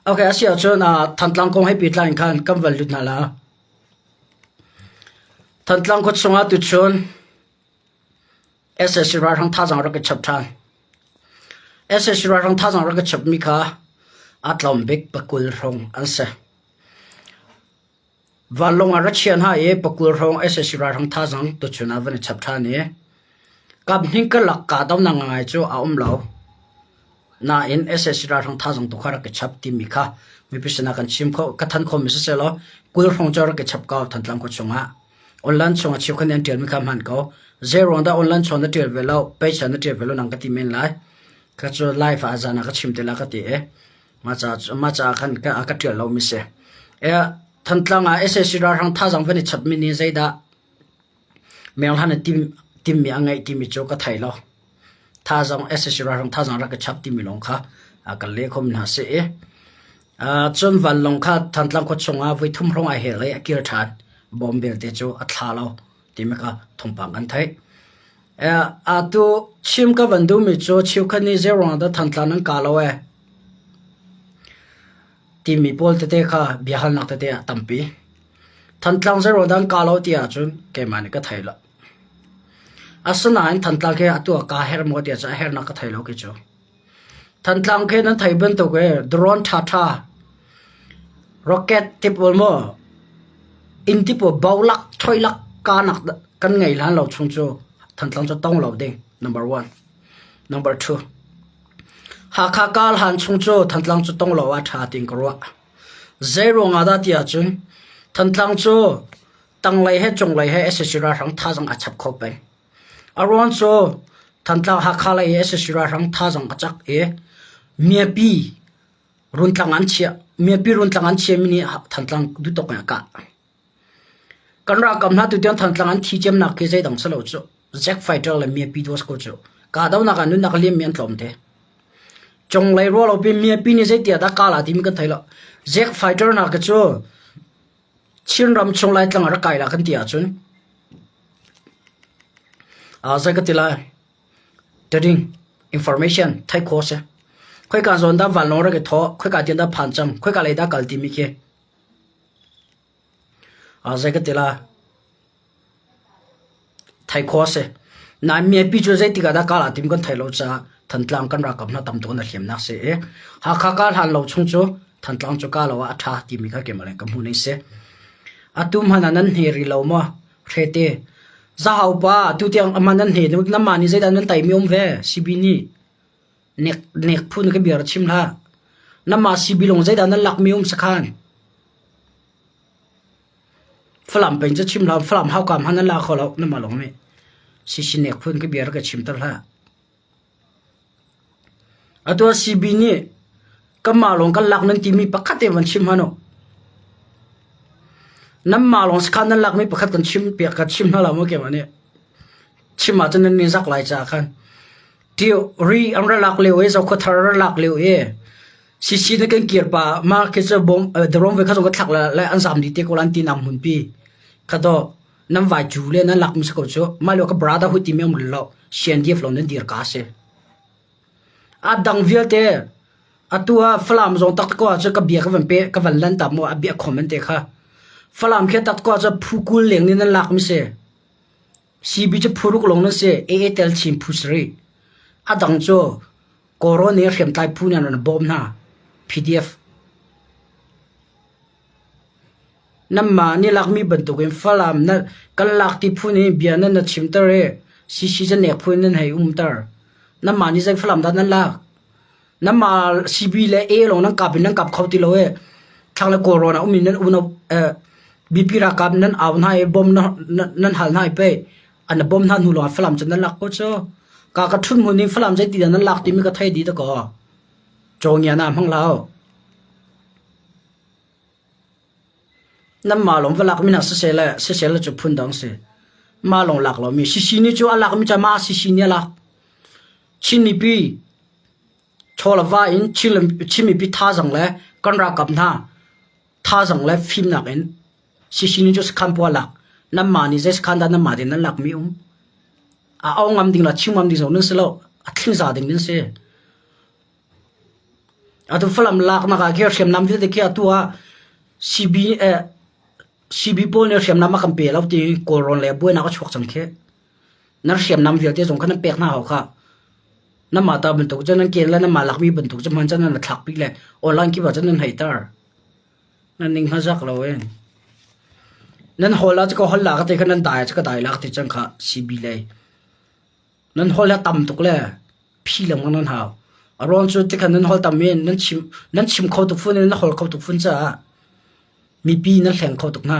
Okay, a si ahcun Thantlang kong he pehtlai in khan kan van lut hna la. Thantlang khua chungah tuchun SSC ralhrang thazaang rak i chap ṭhan. SSC ralhrang thazaang rak i chapmi kha a tlawm bik pakul hrawng an si. Vanlawng ah ra chia hna i pakul hrawng sac ralhrang thazaang tuchun ah van i chap ṭhan i kaphnih karlak kahdohnak ngai cu a um lo. Nain sac ralhrang thazaang tu kha rak i chap timi kha mipi sinah kan chim kho ka thanh khomi sisehlaw 20 hrawng cu rak i chap ko Thantlang khua chungah. Online chungah cheukhat nih an ṭialmi kha hmaan ko. Zei ruang dah online chung na ṭial ve lo, page ah na ṭial ve lo nang ka ti men lai. Ka cu live ah zan ah ka chim te la ka ti i mah caah khan ka ṭial lomi si. Thantlang ah sac ralhrang thazaang van i chapmi nih zeidah menglan a timmi a ngeih timi cu ka thei lo. Thazaang sac ralhrang thazaang rak i chap timi lawng kha kan leh khomi hna si i cun vanlawng kha Thantlang khua chungah voi thum hrawng ai hel i a kir ṭhan. Bom belte cu a thla lo timi kha thawngpang kan theih. Atu chim ka van duhmi cu cheukhat nih zeiruang ah dah Thantlang nan kah lo ee timi pawl tete kha biahalnak tete a tampi. Thantlang zeiruang dah an kah lo ti ahcun keimah nih ka thei lo. Asinain Thantlang khi atu ah kaa her maw ti ahcun a hernak ka thei lo kei cu. Thantlang khi nan theih bantuk i drone ṭhaṭha, rocket ti pawl maw, inn ti pawl bolak, ṭhoilak kanak kan ngei hlan lo chung cu Thantlang cu tong lo ding, number one. Number two, Hakha kal hlan chung cu Thantlang cu tong lo ah ṭha tiin ka ruah. Zei ruangah dah ti ahcun Thantlang cu tanglei he cunglei he sac ralhrang thazaang aa chap kho peng. A ruang cu Thantlang Hakha lei i sac ralhrang thazaang a cak i miapi runtlang an chiah. Miapi runtlang an chiahmi nih Thantlang duhtok in a kah. Kan ralkap hna tutiang Thantlang an thi ciamnak khi zeidang si lo cu Jack fighter le miapi duas ko cu. Kahdohnak ah nunnak a liammi an tlawm te. Cunglei ruah lo pi miapi nih zeitia dah kah la timi kan thei lo. Jack fighter hna khi cu Chinram chung Laitlang ah rak kai la kan ti ahcun zei ka ti lai Trading information theih khawh a si. Khoika zawn dah vanlawng rak i thawh, khoika tiang dah phan cang, khoika lei dah kal timi khi zei ka ti lai theih khawh a si. Nain mipi cu zeitik ah dah kal aa tim kan theih lo caah Thantlang kan ralkap hna tam tuk in a hliamnak si i Hakha kal hlan lo chung cu Thantlang cu ka lo ah a ṭha timi kha keimah le ka hmuh ning si. Atu hmanh ah nan hne rih lo maw? Hrete. Zahau pa atu tiang aman nan hne namah nih zeidah nan taimi um ve? CB nih nek nek phun ka bia ra chim hlah. Namah CB lawng zeidah nan lakmi um sakhan? Falam peng cu chim hlah, Falam hauka hmanh nan la kho lo, namah lawng nih. CC nek phun ka bia ra ka chimter hlah. Atu ah CB nih kanmah lawng kan lak nan timi pakhat te van chim hmanh u. Nanmah lawng sakhan nan lakmi pakhat kan chim piak kan chim hna lo maw keimah nih. Chim ahcun nan ning zak lai caah khan. Ṭio ri an ra lak lio i Zokhua ra lak lio i CC na kan kir pa ma khi cu bom drone ve kha zong ka thlak le an zam dih te ko lan ti nam hmunpi kha do nan vai cu le nan lak mi si ko cu mah lio ka brother hu ti mi um lo CNDF lo nan dir ka si a dang vialte atu ah Falam zong tak ko ah cu ka bia ka van pe ka van lan ta mu a bia comment te kha Falam khi tak ko ah cu phu kul leng ni nan lak mi si CB cu phu ruk long nan si AA tel chin phu sari a dang cu Kawlrawn i hriamtlai phu nih an rak bawm hna. PDF. Nanmah nih lakmi bantukin Falam na kan lak ti phu nih bia nan na chimter i CC cu nek phu in nan hei umter. Nanmah nih zei Falam dah nan lak? Nanmah CB le A lawng nan kap in nan kap kho ti lo i thlang le Kawlrawn ah um in nan unau BP ralkap nan au hna i bom nan hal hna i pei an bom hna hnu lawng Falam cu nan lak ko cu. Ka ka ṭhut hmun in Falam zeiti dah nan lak timi ka thei dih dakaw. Cawngia na hmang lo. Nanmah lawng va lak mi hna siseh le siseh le cu phun dang si. Mah lawng lak lomi sisi nih cu a lak mi cu mah sisi nih a lak. Chin mipi chaw le va in Chin mipi thazaang le kan ralkap hna thazaang le fimnak in sisi nih cu sakhan pawl a lak. Nanmah nih zei sakhan dah nanmah tein nan lak mi um. A au ngam ding le chim ngam ding zong nan si lo. A thlingza ding nan si. Atu Falam laknak ah khi hriamnam vialte khi atu ah CB eh CB pawl nih hriamnam a kan pe lo ti Kawlrawn le buainak a chuak cang khi. Nan hriamnam vialte zong kha nan pek hna hau kha. Nanmah ta bantuk cun nan ken le nanmah lakmi bantuk cu hman cun nan thlakpi le online kip ah cun nan heiter. Nan ning hmazak lo in. Nan hawl ah cu ka hol la ka ti kha nan dai ah cu ka dai la ka ti cang kha CB lei. Nan hawl hi a tam tuk le phi lengmang nan hau. A ruang cu tikhan nan hawl tam i nan chim nan chim kho tuk fun i nan hawl kho tuk fun caah mipi nan hleng kho tuk hna.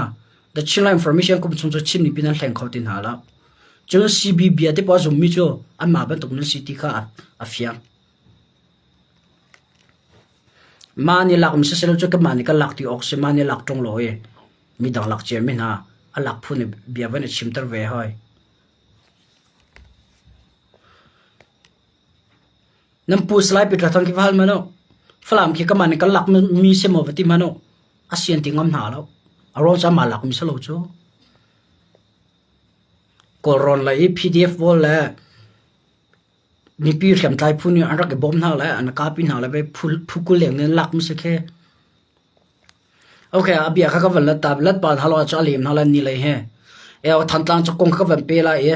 The Chinland Information kum chung cu Chin mipi nan hleng kho ti hna lo. Cun CB bia te paoh a zummi cu anmah bantuk nan si ti kha a fiang. Mah nih lak um siselaw cu kanmah nih kan lak ti awk si. Mah nih lak ṭung lo i midang lak ciami hna a lak phun i bia van i chimter ve hoi. Nan pu Salai Peter Thang khi va hal hmanh u. Falam khi kanmah nih kan lak mi si maw va ti hmanh u. A sian ti ngam hna lo. A ruang cu amah lak mi si lo cu. Kawlrawn lei i PDF pawl le mipi hriamtlai phu nih an rak i bawm hna le an kapi hna le phu 20 leng nih an lak mi si khi. Okay, a bia kha ka van let ta. Let pa hna lo cu a lem hna lai ni lei he. Eo Thantlang cu kong kha ka van pe lai i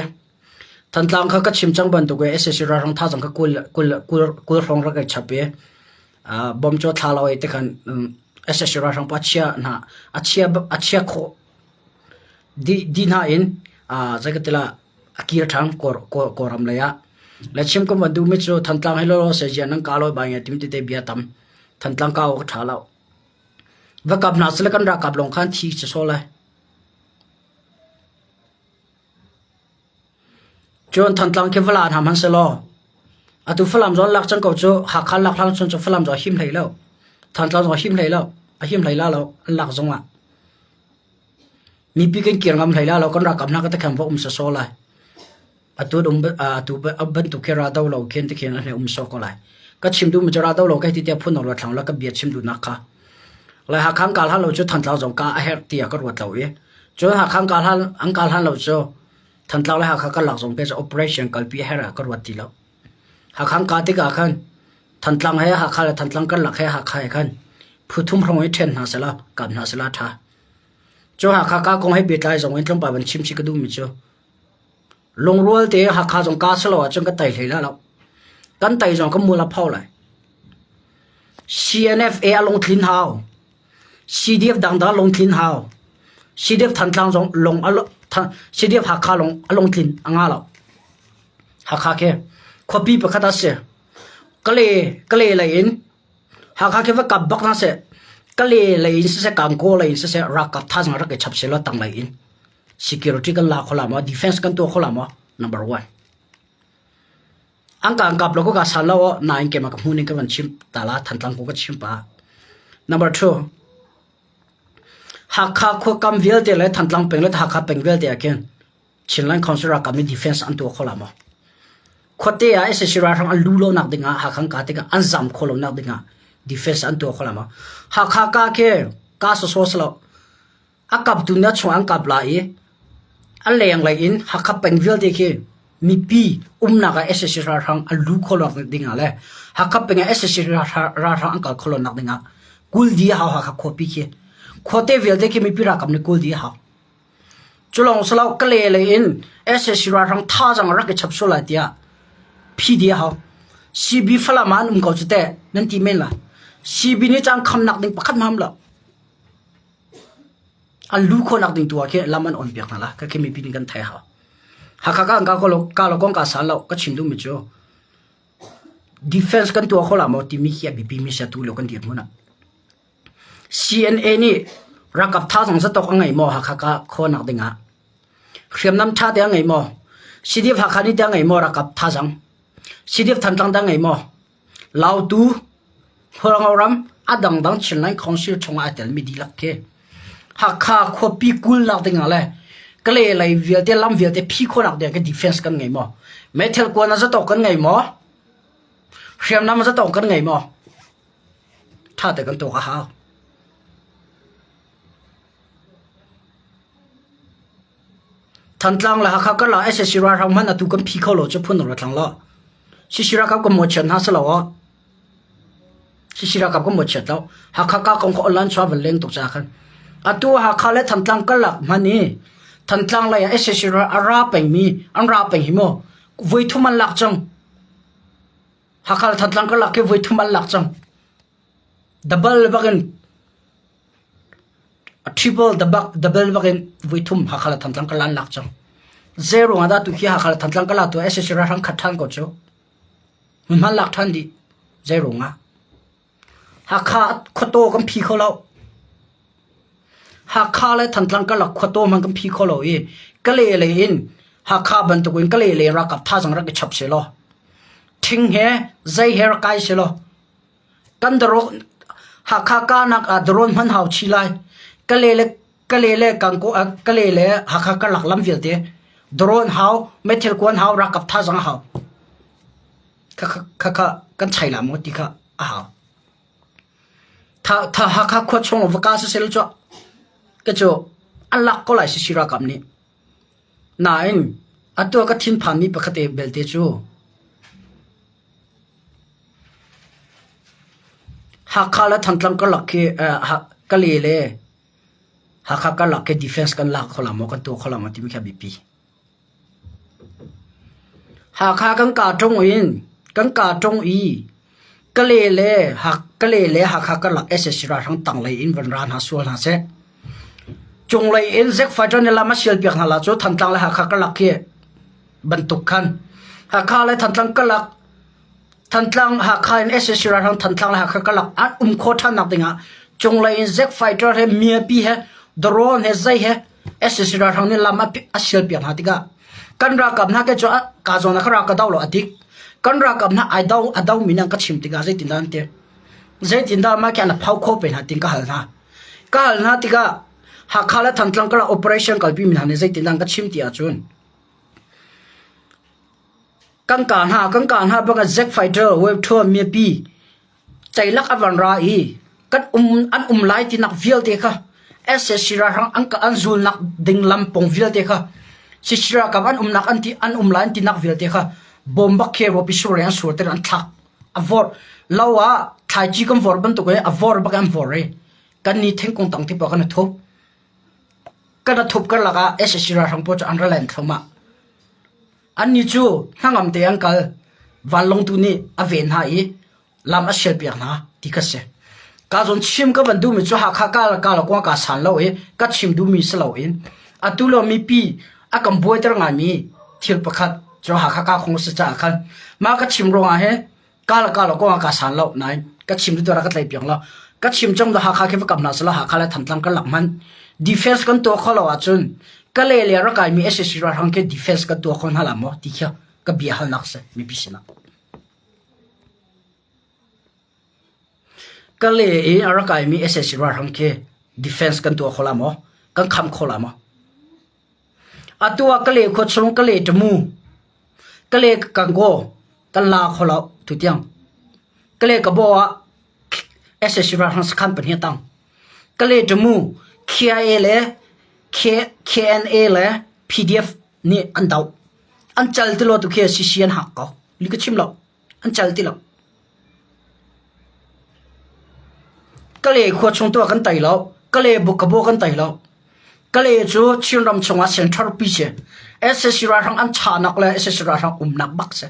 Thantlang kha ka chim cang bantuk i SAC ralhrang thazaang kha 20 hrawng rak i chap i bom cu a thla lo i tikhan SAC ralhrang pa chia hna a chia a chia khawh dih dih hna in zei ka ti la a kir ṭhan Kawlram lei ah. Le chim ka van duhmi cu Thantlang hi lawlaw se nan ka lawi bai nge tim tete bia tam. Thantlang ka awk a ṭha lo. Va kap hna sile kan ralkap lawng khan thi si sawh lai. Cun Thantlang khi Falam hna hmanh selaw atu Falam zawn lak cang ko cu Hakha lak hlan cun cu Falam zawn him hlei lo. Thantlang zong him hlei lo. A him hlei la lo an lak zong ah. Mipi kan kir ngam hlei la lo kan ralkap hna ka takhem va um sasaw lai. Atu um atu bantuk khi ra do lo khin ti khin an um so ko lai. Ka chim duh mi cu ra do lo kai ti tiah phun lo thlang la ka bia chim duhnak kha. Lai Hakha kal hlan lo cu Thantlang zong ka a herh tiah ka ruat lo i. Cun Hakha kal hlan an kal hlan lo cu Thantlang le Hakha karlak zong pe cu operation kalpi a herh ah ka ruat ti lo. Hakha ka tikah khan Thantlang he Hakha le Thantlang karlak he Hakha he khan phu thum hrawng i ṭhen hna sela kap hna sela ṭha. Cu Hakha ka kong he pehtlai zong in tlawmpal van chim chih ka duhmi cu lungrual te Hakha zong ka si lo ahcun ka tai hlei la lo. Kan tai zong ka mul a pho lai. CNFA a lungtlin hau. CDF dangdang lungtlin hau. CDF Thantlang zong lung a CDF Hakha lung a lungtlin a nga lo. Hakha khi khuapi pakhat a si. Kale kale lei in Hakha khi va kap bak hna seh. Kale lei in siseh Kangkaw lei in siseh ralkap thazaang rak i chap seh law tang lei in security kan la kho la maw defense kan tuah kho la maw number one. An kan kap lo ko ka san lo nain keimah ka hmuh ning ka van chim ta la Thantlang ko ka chim pa. Number two Hakha khuakam vialte le Thantlang peng le Hakha peng vialte ah khin Chinland Council ralkap nih defense an tuah kho la maw? Khuate ah SAC ralhrang an lu lo nak ding ah Hakha ka tikah an zam kho lo nak ding ah defense an tuah kho la maw? Hakha ka khi ka soso salo a kaptu nih a chung an kap lai i a lenglei in Hakha peng vialte khi mipi umnak ah sac ralhrang an luh khawh lo ding ah le Hakha peng ah sac ralhrang an kal khawh lo nak ding ah kul dih a hau Hakha khuapi khi. Khuate vialte khi mipi ralkap nih kul dih a hau. Cu lawng si lo Kale lei in sac ralhrang thazaang rak i chap sual lai tiah phi dih a hau. CB Falam ah an um ko cu teh nan ti men lai. CB nih caan khamnak ding pakhat hmanh lo. An lu khawhnak ding tu ah khin lam an on piak hna la. Ka khi mipi nih kan thei hau. Hakha ka ka ko lo ka lo kong ka sal lo ka chim duhmi cu defense kan tuah kho la maw timi khi a biapi mi sia tu lo kan dirhmun ah. CNA nih ralkap thazaang zatawk a ngei maw Hakha ka khawhnak ding ah? Hriamnam ṭha te a ngei maw? CDF Hakha nih teh a ngei maw ralkap thazaang? CDF Thantlang teh a ngei maw? Lautu, Khualngo ram, a dangdang Chinland Council chungah aa telmi dihlak khi Hakha khuapi kulnak dingah le Kale lei vialte lam vialte phi khawhnak ding ah defense kan ngei maw? Meithal kuan a zatawk kan ngei maw? Hriamnam a zatawk kan ngei maw? Ṭha te kan tuak a hau. Thantlang le Hakha karlak sac ralhrang hmanh atu kan phi kho lo cu phun rak thlang lo. CC ralkap kan mawhchiat hna si lo aw. CC ralkap kan mawhchiat lo. Hakha ka kong kha online chuah van leng tuk caah khan. Atu Hakha le Thantlang karlak hman i Thantlang lei ah sac a ra pengmi an ra peng hi mu voi thum an lak cang. Hakha le Thantlang karlak khi voi thum an lak cang. Double bakin triple double bakin voi thum Hakha le Thantlang karlak an lak cang. Zei ruangah dah tu khi Hakha le Thantlang karlak tu sac ralhrang khat ṭhan ko cu. Hmunhma lak ṭhan dih. Zei ruangah? Hakha khuataw kan phi kho lo. Hakha le Thantlang karlak khuataw hmanh kan phi kho lo i Kalay lei in Hakha bantukin Kalay lei ralkap thazaang rak i chap sehlaw ṭhing he zei he rak kai sehlaw kan darawn Hakha kahnak ah darawn hman hau chih lai. Kalay le Kalay le Kangkaw Kalay le Hakha karlak lam vialte darawn hau, meithal kuan hau, ralkap thazaang a hau. Khakha kan chai la maw ti kha a hau. Tha Hakha khua chung va ka sisel cu ka cu an lak ko lai sisi ralkap nih. Nain atu ka thinphan mi pakhat te belte cu Hakha le Thantlang karlak khi Kalay le Hakha karlak khi defense kan lak kho la maw kan tuah kho la maw timi khi a biapi. Hakha kan kaa ṭung in kan kaa ṭung i Kalay le Kalay le Hakha karlak sac ralhrang tanglei in van ra hna sual hna seh. Cunglei in Zack fighter nih lam a sialpiak hna la cu Thantlang le Hakha karlak khi bantuk khan Hakha le Thantlang karlak Thantlang Hakha in sac ralhrang Thantlang le Hakha karlak an um khawh ṭhannak dingah cunglei in Zack fighter he miapi he drone he zei he sac ralhrang nih lam a sialpiak hna tikah kan ralkap hna ke cu ka zawn ah kha ral ka do lo a dik kan ralkap hna ai do a do mi nan ka chim tikah zeitindah an ti zeitindah mah khi an phau kho pe hna tin ka hal hna ka hal hna tikah Hakha le Thantlang karlak operation kalpi mi hna nih zeitindah an ka chim ti ahcun kan ka hna kan ka hna bang Zack fighter wave thua mipi ceilak a van ra i kan um an um lai tinak vialte kha SSC ralhrang an an zulnak ding lam pong vialte kha CC ralkap an umnak an ti an um lai an tinak vialte kha bom bak khi ropi sur an sur ter an thlak a vor lo ah thlaici kan vor bantuk i a vor bak an vor i kan ni thingkung tang ti pa kan thup kan thup karlak ah SSC ralhrang pawl cu an ra len thloma Annih cu hnangam te an kal. Vanlawng tu nih a ven hna i lam a sialpiak hna ti kha si. Ka zawn chim ka van duhmi cu Hakha ka ka la kuang ka san lo i ka chim duhmi si loin atu lo mipi a kan buaiter ngaimi thil pakhat cu Hakha ka khong si caah khan mah ka chim ruangah hin ka la ka la kuang ka san lo nain ka chim tu ka tlai piang lo ka chim chong da Hakha khi va kam hna sala Hakha le Thantlang kan lak man defense kan tuah kho lo ahcun ka le le rakai mi SSC ralhrang ke defense kan tuah kho hna la maw ti khi ka bia halnak se mipi sinah ka le i a rakai mi SSC ralhrang ke defense kan tuah kho la maw kan kham kho la maw atu ah ka le khua chung ka le tamu ka le kango kan la kho lo tutiang Kale Kabaw ah sac ralhrang sakhan pahnih a tang. Kale Tamu KIA le KNA le PDF nih an doh. An cal ti lo tu khi CC an hak ko. Li ka chim lo. An cal ti lo. Kale khua chung tu ah kan tai lo. Kale Kabaw kan tai lo. Kale cu Chinram chungah center pi si. Sac ralhrang an chahnak le sac ralhrang umnak bak si.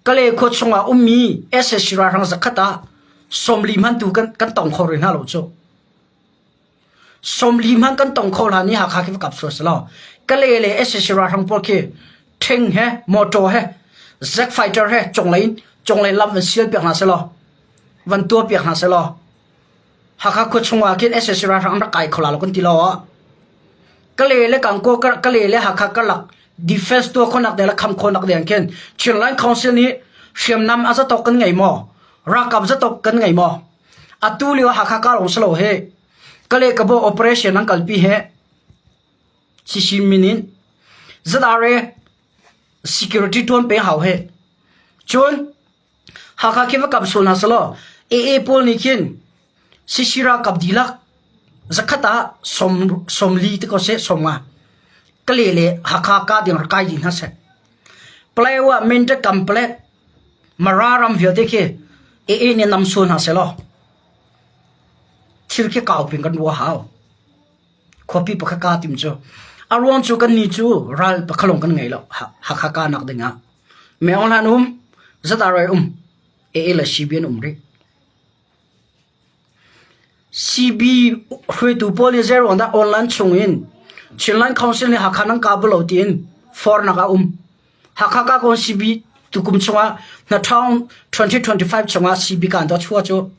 Kalay khua chungah ummi sac ralhrang zakhat ah 40 hmanh tu kan tong kho rih hna lo cu. 40 hmanh kan tong kho hlan i Hakha khi va kap sual si law Kalay le sac ralhrang pawl khi ṭhing he motor he jet fighter he cunglei in cunglei lam van sial piak hna selaw van tuah piak hna selaw Hakha khua chungah khin sac ralhrang an rak kai kho la lo kan ti lo ah Kalay le Kangkaw Kalay le Hakha karlak defense tuah khawhnak ding le kham khawhnak ding khin Chinland Council nih hriamnam a zatawk kan ngei maw? Ralkap zatawk kan ngei maw? Atu lio Hakha ka lawng si lo hi Kalay Kabaw operation an kalpi he CC min in ZRA security tuan pe hau he cun Hakha khi va kap sual hna selaw AA pawl nih khin CC ralkap dihlak zakhat ah 40 te ko seh 50 Kale le Hakha ka ding rak kai dih hna seh. Palaewa Mindat Kamplet. Mara ram vialte khi AA nih nam sual hna seh law thil khi kau pin kan ruah hau. Khuapi pakhat ka tim cu. A ruang cu kan ni cu ral pakhat lawng kan ngei lo. Hakha ka nak ding ah. Meong hlan um, ZRA um, AA le CB an um rih. CB hruaitu pawl nih zeiruang dah online chung in Chinland Council nih Hakha nan kah bal lo tiin fornak a um. Hakha ka kawn CB tukum chungah na town 2025 chungah CB kan dah chua cu.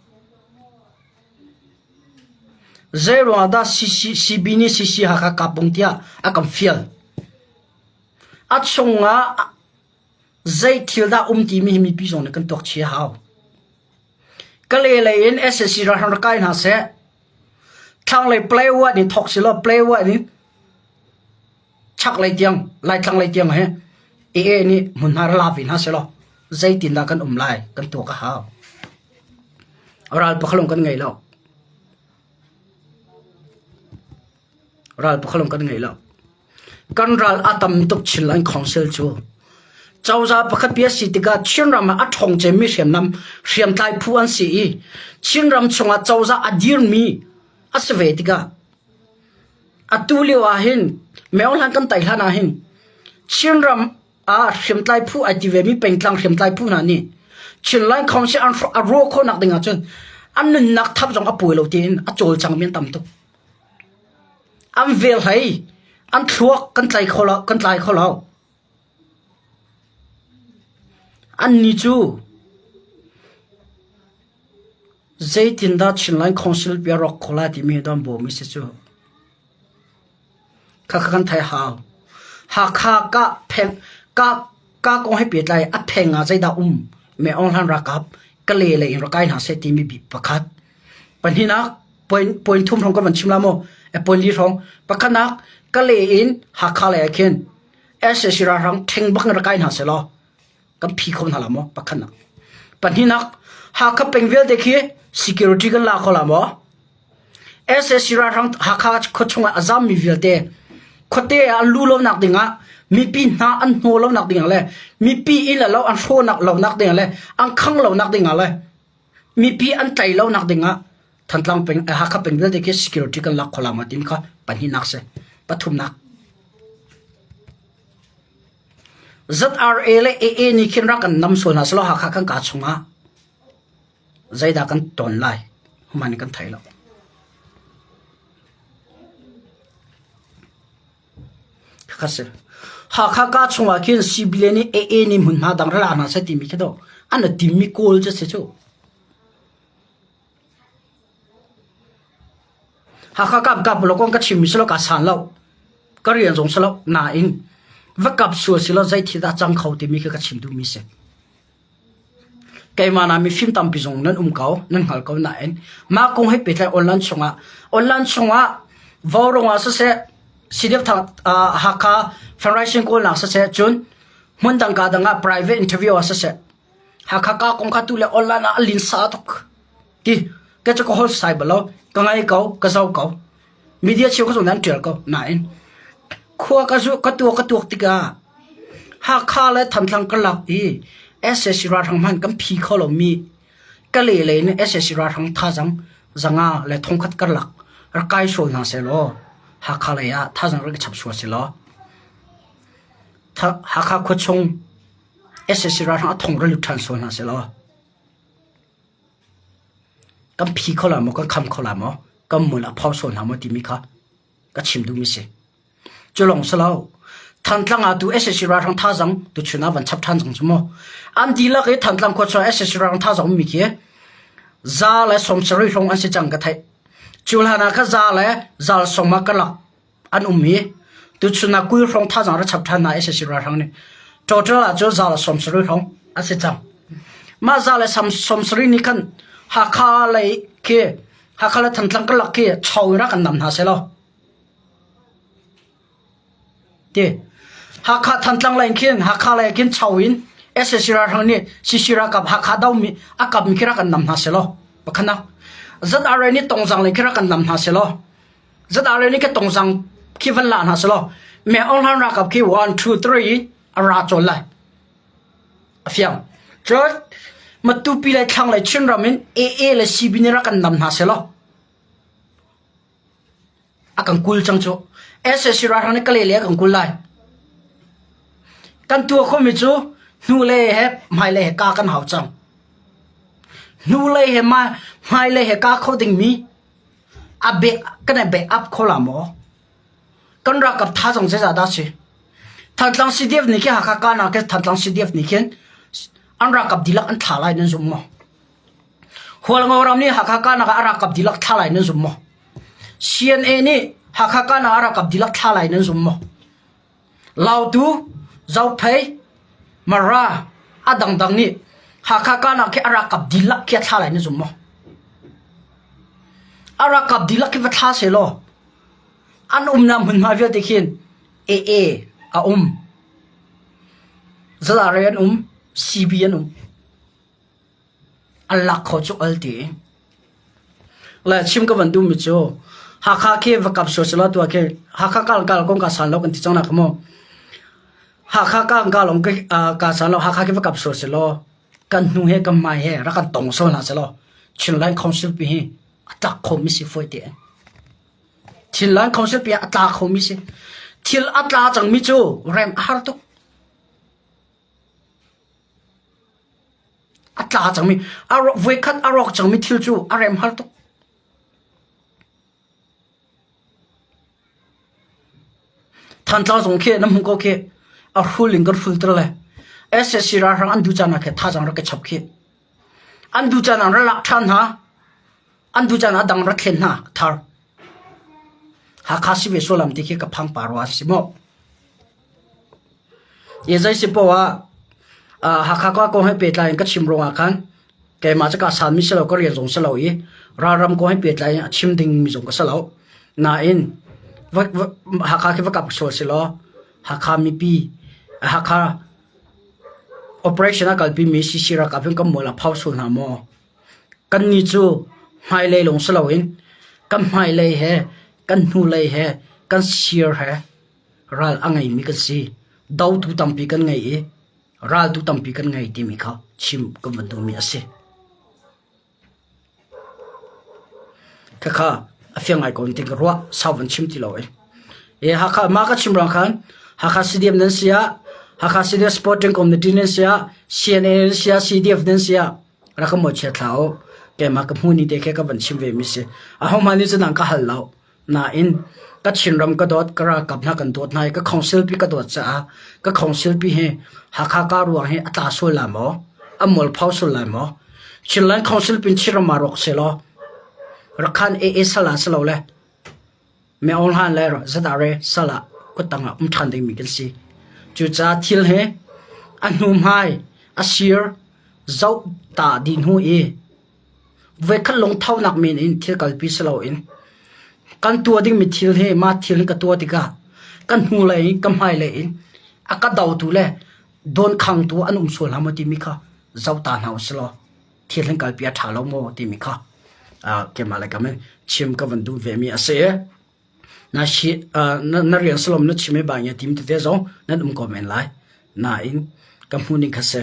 Zeiruang dah CB nih CC Hakha kap bung tiah a kan fial. A chungah zei thil dah um timi hi mipi zong nih kan tuak chia hau. Kale lei in sac ralhrang rak kai hna seh. Thlanglei Playwa nih thawk selaw Playwa nih chaklei tiang Laitlang lei tiang he AA nih hmunhma ra la ve hna selaw zeitindah kan um lai kan tuak a hau. Ral pakhalong kan ngei lo. Ral pakhalong kan ngei lo. Kan ral a tam tuk Chinland Council cu. Cozah pakhat pi a si tikah Chinram ah a ṭhawng cemmi hriamnam hriamtlai phu an si i Chinram chungah cozah a dirmi a si ve tikah atu lio ah hin Myohlan kan tai hlan ah hin Chinram ah hriamtlai phu ai ti vemi pengtlang hriamtlai phu hna nih Chinland Council an a ruah khawhnak ding ahcun an nunnak thap zong a puai lo tiin a cawlcangmi an tam tuk. An vel hlei, an thluak kan tlai kho lo, kan tlai kho lo. Annih cu zeitindah Chinland Council pi a rawk kho lai timi hi an bawm i si cu. Khakha kan thei hau. Hakha ka pheng ka ka kong he pehtlai a pheng ah zeidah um me Aung Hlan ralkap ka le le in rak kai hna seh timi bi pakhat. Pahnihnak point point thum hrawng ka van chim la maw? E point li hrawng. Pakhatnak ka le in Hakha lei ah khin SAC ralhrang ṭheng bak in rak kai hna seh law kan phi kho hna la maw? Pakhatnak. Pahnihnak Hakha peng vialte khi security kan la kho la maw? SAC ralhrang Hakha khuachung ah a zammi vialte khuate ah an luh lonak dingah mipi hna an hnaw lonak dingah le mipi inn le lo an hrawhnak lonak dingah le an khang lonak dingah le mipi an tlai lonak dingah Thantlang peng Hakha peng vialte khi security kan lak kho la ma tin kha pahnihnak si pathumnak ZRA le AA nih khin rak kan nam sual hna selaw Hakha kan ka chungah Zeidah kan ton lai? Human kan thei lo. Khakha si. Hakha ka chungah khin CBA nih AA nih hmunhma dang ra hna seh timi khi do an timmi kawl cu si cu. Hakha kap kap lo kong ka chimmi si lo ka san lo. Ka rian zong si lo nain va kap sual si lo zei thil dah cang kho timi khi ka chim duhmi si. Keimah na mifim tampi zong nan um ko, nan hngal ko nain mah kong he pehtlai online chungah online chungah Vaurawng ah siseh CDF Hakha fundraising kawlnak siseh cun hmun dang ka dang ah private interview ah siseh Hakha ka kong kha tu le online ah a linsa tuk ti ka cu ka hol sai balo ka ngai ko ka zau ko media cheu ka zong nan tial ko nain khua ka zu ka tuak ka tuak tikah Hakha le Thantlang karlak i sac ralhrang hmanh kan phi kho lomi Kalay lei in sac ralhrang thazaang zanga le thongkhat karlak rak kai sual hna sehlaw Hakha lei ah thazaang rak i chap sual sehlaw Hakha khuachung sac ralhrang a thong ra lut ṭhan sual hna sehlaw kan phi kho la maw kan kham kho la maw kan mul a phau sual hna maw timi kha ka chim duhmi si. Cu lawng si lo. Thantlang ah tu SAC ralhrang thazang tuchun ah van chap ṭhan cang cu mu. An dihlak i Thantlang khua chung SAC ralhrang thazang ummi khi za le 70 hrawng an si cang ka theih. Cu hlan ah kha za le zal sawm ah karlak an um i tuchun ah 20 hrawng thazang ra chap ṭhan hna SAC ralhrang nih. Total ah cu za le 70 hrawng an si cang. Mah za le 70 nih khan Hakha lei khi Hakha le Thantlang karlak khi chau in rak kan nam hna seh law Ti. Hakha Thantlang lei khin Hakha lei khin chau in SAC ralhrang nih CC ralkap Hakha domi a kapmi khi rak kan nam hna selaw pakhatnak ZRA nih Tongzang lei khi rak kan nam hna selaw ZRA nih khi Tongzang khi van la hna selaw Me Aung Hlaing ralkap khi 1 2 3 a ra cawl lai. A fiang. Cun Matupi le thlanglei Chinram in AA le CB nih rak kan nam hna sehlaw a kan kul cang cu. SAC ralhrang nih Kalay lei a kan kul lai. Kan tuah khomi cu hnulei he hmailei he ka kan hau cang. Hnulei he hmailei he ka kho dingmi a bek kan i back up kho la maw? Kan ralkap thazaang zeizah dah si? Thantlang CDF nih khin Hakha kahnak khi Thantlang CDF nih khin an ralkap dihlak an thlah lai nan zum maw? Hualngo ram nih Hakha kahnak ah a ralkap dihlak thlah lai nan zum maw? CNA nih Hakha kahnak ah a ralkap dihlak thlah lai nan zum maw? Lautu, Zophei, Mara, a dangdang nih Hakha kahnak khi a ralkap dihlak khi a thlah lai nan zum maw? A ralkap dihlak khi va thla sehlaw An umnak hmunhma vialte khin AA a um. Zalare an um, CB an um. An lak kho cu al ti. Le chim ka van duhmi cu Hakha khi va kap sual selaw tua khi Hakha kal kal kong ka san lo kan ti cang nak maw. Hakha kal kal ong ka san lo Hakha khi va kap sual selaw kan hnu he kan hmai he rak kan tong sual hna selaw Chinland Council pi hi a tlak khomi si fawi te. Thil Council pi ah a tla khomi si. Thil a tla cangmi cu rem a har tuk. A tla cangmi, voikhat a rawk cangmi thil cu a rem har tuk. Thantlang zong khi na hmuh ko khi a hrul in kan hrul ter le SSC ralhrang an duh caan ah khi thazaang rak ka chap khi. An duh caan ah ra lak ṭhan hna. An duh caan ah dang ra thlen hna thar. Hakha si ve sualam ti khi ka phang pa rua si maw. Ye zei si poah ah Hakha ka kong he pehtlai in ka chim ruangah khan keimah cu ka san mi si lo ka rian zong si lo i ralram kong he pehtlai in a chim ding mi zong ka si lo. Nain Hakha khi va kap sual si law Hakha mipi Hakha operation a kalpi mi CC ralkap hin kan mual a phau sual hna maw? Kannih cu hmailei lawng si loin kan hmailei he kan hnulei he kan sir he ral a ngeimi kan si. Dotu tampi kan ngei i raltu tampi kan ngei timi kha chim kan van duhmi a si. Khakha a fiang ngai ko ti ka ruah sau van chim ti lo ei. E Hakha ma ka chim ruang khan Hakha CDM nan si ah Hakha CDF Sporting Committee nan si ah CNA nan si ah CDF nan si ah rak ka mawhchiat hlah u. Keimah ka hmu ni te khi ka van chim ve mi si. Ahohmah nih cun an ka hal lo. Nain ka Chinram ka dawt, ka ralkap hna kan dawt hna i ka council pi ka dawt caah ka council pi hi Hakha ka ruang hi a tla sual lai maw? A mualpho sual lai maw? Chinland Council pin Chinram ah rawk sehlaw Rakhan AA sal ah si lo le Me Aung Hlaing le ZRA sal ah kuttang ah um ṭhan dingmi kan si. Cucaah thil hi a hnuhmai, a sir, zoh ta dih hnu i voikhat lungthonak men in thil kalpi si loin kan tuah dingmi thil hi mah thil hi ka tuah tikah kan hnulei in ka hmailei in a ka dotu le dawnkhangtu an um sual hna maw timi kha zoh ta hna usih law thil hin kalpi a ṭha lo maw timi kha keimah le kam in chim ka van duh vemi a si. Na shi na rian salom na chim i ba nge tim tete zong nan um ko men lai. Nain ka hmu ning kha si.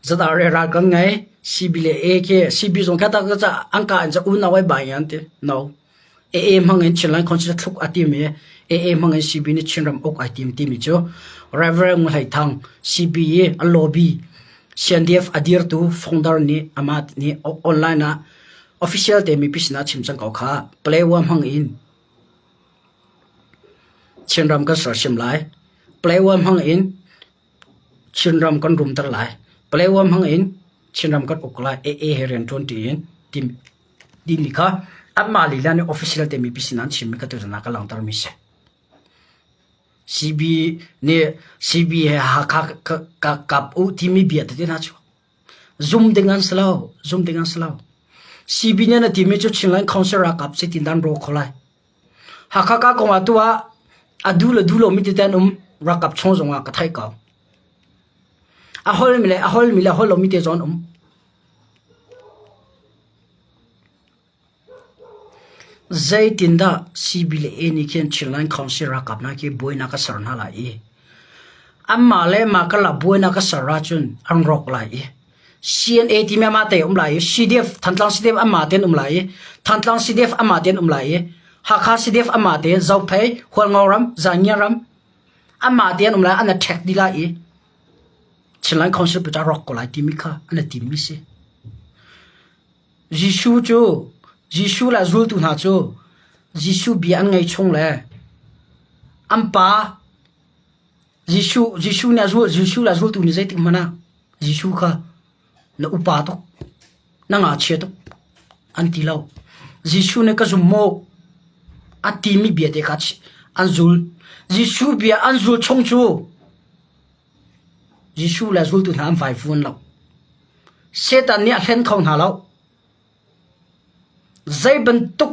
Zat re ral kan ngei CB le A ke CB zong kha ta ka an ka an cha u na wai ba nge an ti no. AA hmang in Chinland Council thluk a tim i AA hmang in CB nih Chinram uk ai tim timi cu Reverend Ngu Hlei Thang CB i a lobby CNDF a dirtu founder nih amah nih online ah official te mipi sinah chim cang ko kha Playwa hmang in Chinram kan sersiam lai. Playwa hmang in Chinram kan rumter lai. Playwa hmang in Chinram kan uk lai. AA he rian ṭuan ṭi in tim timi kha anmah lila nih official te mipi sinah an chimmi kha tuzan ah ka langhtermi si. CB nih CB he Hakha ka kap u timi bia tete hna cu zum ding an si lo, zum ding an si lo. CB nih na timi cu Chinland Council ralkap zeitin dah an rawk kho lai. Hakha ka kong ah tu ah a du le du lomi tete an um ralkap chung zong ah ka theih ko. A holmi le a holmi le hol lomi te zong an um. Zeitindah CB le A nih khin Chinland Council ralkap hna khi buainak a ser hna lai i anmah le mah karlak buainak a ser ahcun an rawk lai i. CNA timi amah te um lai i CDF Thantlang CDF amah tein um lai i Thantlang CDF amah tein um lai i Hakha CDF amah tein Zophei Hualngo ram Zangia ram amah tein um lai an attack dih lai i Chinland Council pa rawk ko lai timi kha an timmi si. Jesuh cu Jesuh le zultu hna cu Jesuh bia an ngei chung le an pa Jesuh Jesuh nih a zul Jesuh le zultu nih zeitik hmanh ah Jesuh kha na upa tuk na ngakchia tuk an ti lo. Jesuh nih ka zum maw a timi bia te kha an zul. Jesuh bia an zul chung cu Jesuh le zultu hna an vaivuan lo. Satan nih a hlen kho hna lo. Zei bantuk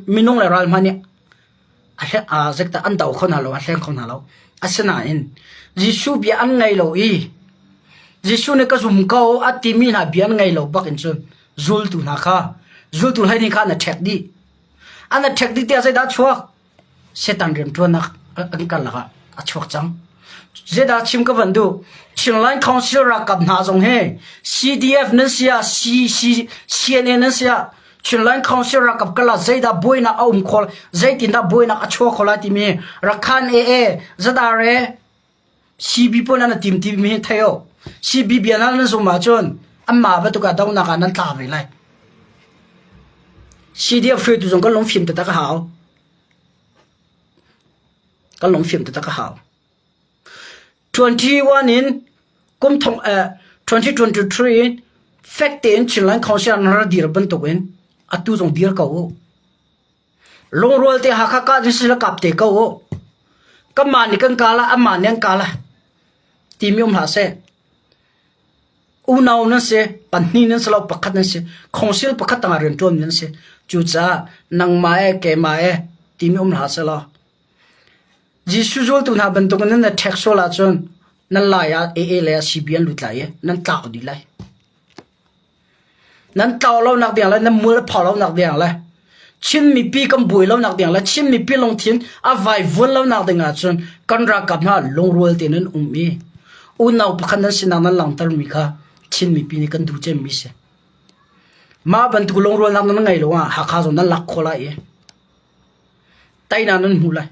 minung le ral hmanh nih a zeikdah an do kho hna lo, a hleng kho hna lo. Asinain Jesuh bia an ngei lo i Jesuh nih ka zum ko a timi hna bia an ngei lo bak in cun zultu hna kha zultu hlei nih kha an ṭhek dih. An ṭhek dih tiah zeidah a chuak? Satan rianṭuannak an karlak ah a chuak cang. Zeidah chim ka van duh? Chinland Council ralkap hna zong hi CDF nan si ah CC CNA nan si ah Chinland Council ralkap karlak zeidah buainak a um kho zeitindah buainak a chuak kho lai timi Rakhan AA ZRA CB pawl nan tim timi hi thei o. CB bia nan zum ahcun anmah bantuk ah donak ah nan tla ve lai. CDF hruaitu zong kan lungfim taktak a hau. Kan lungfim taktak a hau. 21 in kum thong 2023 in fek tein Chinland Council an ra dir bantuk in atu zong dir ko u. Lungrual te Hakha kah ding si kap te ko u. Kanmah nih kan kala, anmah nih an kala timi um hlah seh. Unau nan si, pahnih nan si lo, pakhat nan si. Khongsil pakhat tangah rianṭuan nan si. Cucaah nangmah e, keimah e timi um hlah seh law Jesuh zultu hna bantukin nan i ṭhek sual ahcun nan lai ah AA le CB an lut lai i nan tlak dih lai. Nan tlau lonak ding le nan mual a phau lonak ding le Chin mipi kan buai lonak ding le Chin mipi lungthin a vaivuan lonak ding ahcun kan ralkap hna lungrual tein an um i unau pakhat nan sinak nan langhtermi kha Chin mipi nih kan duh cemmi si. Mah bantuk lungrualnak nan ngei lo ah Hakha zong nan lak khawh lai i teinak nan hmu lai.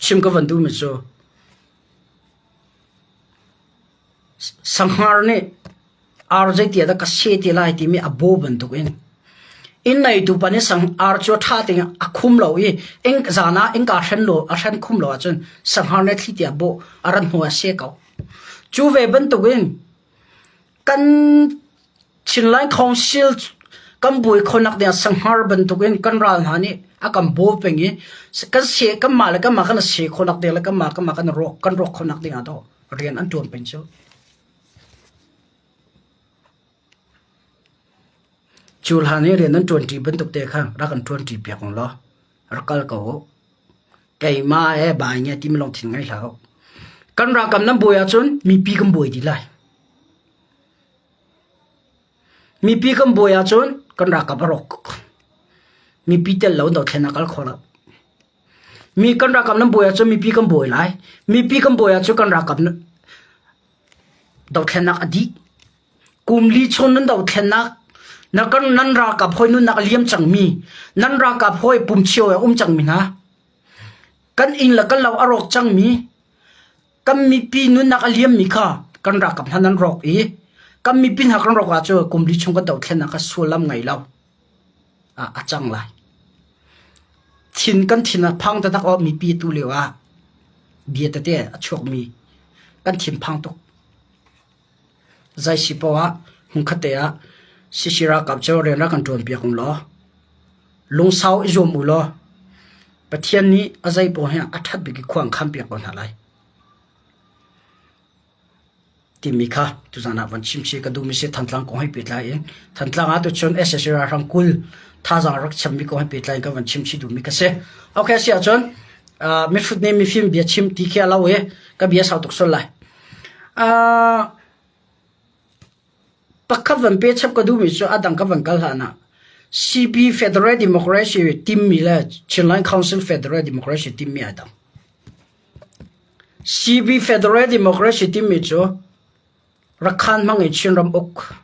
Chim ka van duhmi cu Sanghar nih ar zeiti ah dah ka seh te lai timi a baw bantukin inn neitu pa nih sang ar cu a ṭha tein a khum lo i inn zan ah innka hren lo a hren khum lo ahcun sanghar nih thli tiah bawh a rat hnu ah seh ko. Cu ve bantukin kan Chinland Council kan buai khonak ding ah sanghar bantukin kan ral hna nih a kan baw peng i kan seh kanmah le kanmah kan seh khonak ding le kanmah kanmah kan rawk kan rawk khonak ding ah dawh rian an ṭuan peng cu. Cu hlan i rian an ṭuanṭi bantuk te kha rak an ṭuanṭi piak ung law rak kal ko u. Keimah he bai nge timi lungthin ngei hlah u. Kan ralkap nan buai ahcun mipi kan buai dih lai. Mipi kan buai ahcun kan ralkap a rawk. Mipi tel lo dothlen a kal kho lo. Mi kan ralkap nan buai ahcun mipi kan buai lai. Mipi kan buai ahcun kan ralkap dothlennak a dih. Kum li chung nan dothlennak na kan nan ralkap hawi nunnak a liam cangmi, nan ralkap hawi pumchio e um cangmi hna, kan inn le kan lo a rawk cangmi, kan mipi nunnak a liammi kha kan ralkap hna nan rawk i kan mipi hna kan rawk ahcun kum li chung kan dothlennak kha sullam ngei lo. A cang lai. Thin kan thin a phang taktak awk mipi tu lio ah bia tete a chuakmi kan thin phang tuk. Zei si poah ah hmunkhat te ah Sisi ralkap cu rian rak kan ṭuan piak ung law lungsau i zuam u law Pathian nih a zei paoh hi a ṭhat bik i khua an khan piak ko hna lai. Timi kha tuzan ah van chim chih ka duhmi si Thantlang kong he pehtlai in Thantlang ah tuchun SSC ralhrang 20 thazaang rak chammi kong he pehtlai in ka van chim chih duhmi ka si. Okay si ahcun uh, mihrut nih mifim bia chim ti khi a lo i ka bia sau tuk sual lai. Uh, pakhat van pe chap ka duhmi cu a dang ka van kal hlan ah CB Federal Democracy timmi le Chinland Council Federal Democracy timmi ai dang. CB Federal Democracy timi cu Rakhan hmang in Chinram uk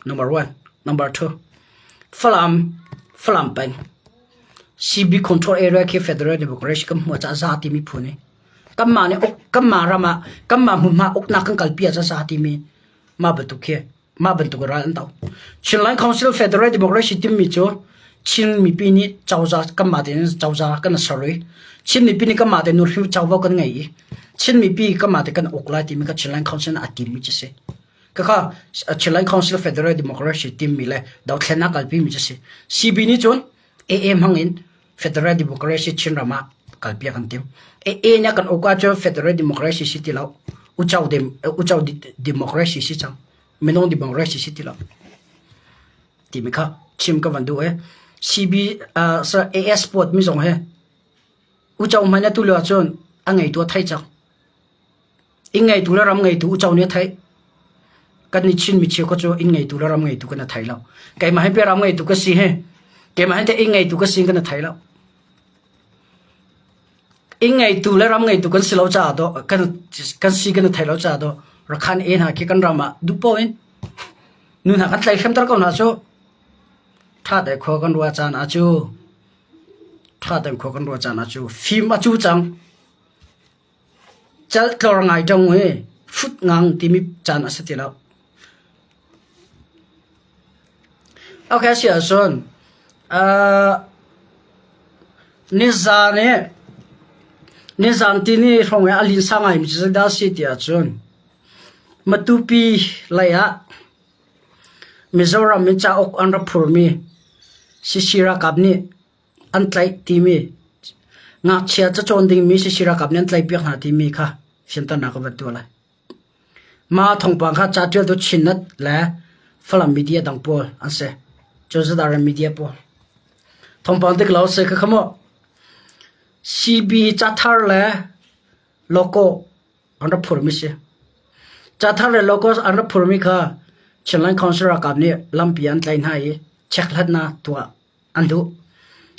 number one. Number two, Falam Falam peng CB control area khi Federal Democracy kan hmuh caah za timi phu nih kanmah nih uk kanmah ram ah kanmah hmunhma uknak kan kalpi ah za timi mah bantuk khi mah bantuk ral an do. Chinland Council Federal Democracy timi cu Chin mipi nih cozah kanmah tein cozah kan ser i Chin mipi nih kanmah tein nuhrin covo kan ngei i Chin mipi kanmah te kan uk lai timi kha Chinland Council nih a timmi cu si. Khakha Chinland Council Federal Democracy timmi le dothlennak kalpi mi cu si. CB nih cun AA hmang in Federal Democracy Chinram ah kalpi a kan tim. AA nih a kan uk ahcun Federal Democracy si ti lo. Uco dem uco democracy si cang. Minung democracy si ti lo. Timi kha chim ka van duh e. CB uh, AS sport mi zong he uco hmanh atu lio ahcun a ngeitu a thei cang. Inn ngeitu le ram ngeitu uco nih a theih. Kan i Chin mi cheukhat cu inn ngeitu le ram ngeitu kan i thei lo. Keimah hi pe ram ngeitu ka si hi. Keimah hi te inn ngeitu ka si kan i thei lo. Inn ngeitu le ram ngeitu kan si lo caah do kan kan si kan i thei lo caah do Rakhan e hna khi kan ram ah duh paoh in nu hna kan tlai hremter ko hna cu. Tha te khua kan ruah caan ah cu tha te khua kan ruah caan ah cu fim a cu cang. Caltlor ngai ṭung hi hrut ngang timi caan a si ti lo. Okay, si ahcun uh, nizan i nizan tini hrawng i a linsa ngaimi cu zeidah a si ti ahcun Matupi lei ah Mizoram in cauk an rak phurmi CC ralkap nih an tlaih timi ngakchia cacawn dingmi sisi ralkap nih an tlaihpiak hna timi kha fianternak ka van tuah lai. Mah thawngpang kha ca ṭialtu Chinnet le Falam media dang pawl an si. Cozah media pawl. Thawngpang dik lo si kha kha mu. CB cathar le logo an rak phurmi si. Cathar le logo an rak phurmi kha Chinland Council ralkap nih lampi an tlaih hna i chekhlatnak tuah an duh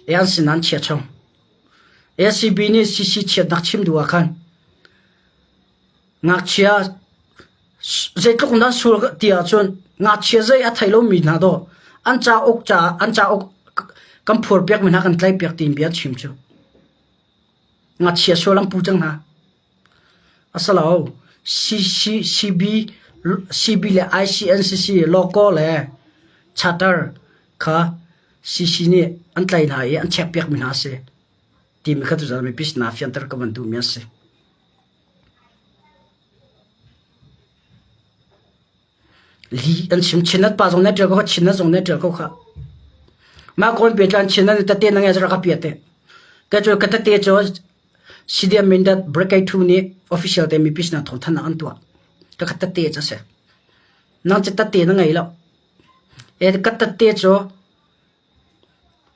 i an sin an chia chung. ACB nih CC chiatnak chim duh ah khan ngakchia zeitluk nan sul ti ahcun ngakchia zei a thei lomi hna dawh an cauk ca an cauk kan phur piak mi hna kan tlaih piak tiin bia chim cu ngakchia sual an pu cang hna. Asilo CC CB CB le ICNCC logo le charter kha CC nih an tlaih hna i an checkpiakmi hna a si timi kha tuzaan mipi sinah fianter ka van duhmi a si. Li an chim Chinnet pa zong nih a ṭial ko kha Chinnet zong nih a ṭial ko kha. Mah kawn pe tlan Chinnet nih tate na nge rak ka pia te. Ka cu ka tate cu CDM Mindat Brigade 2 nih official te mipi sinah thawngthanhnak an tuah. Ka ka tate cu a si. Nang cu tate na ngei lo. E ka tate cu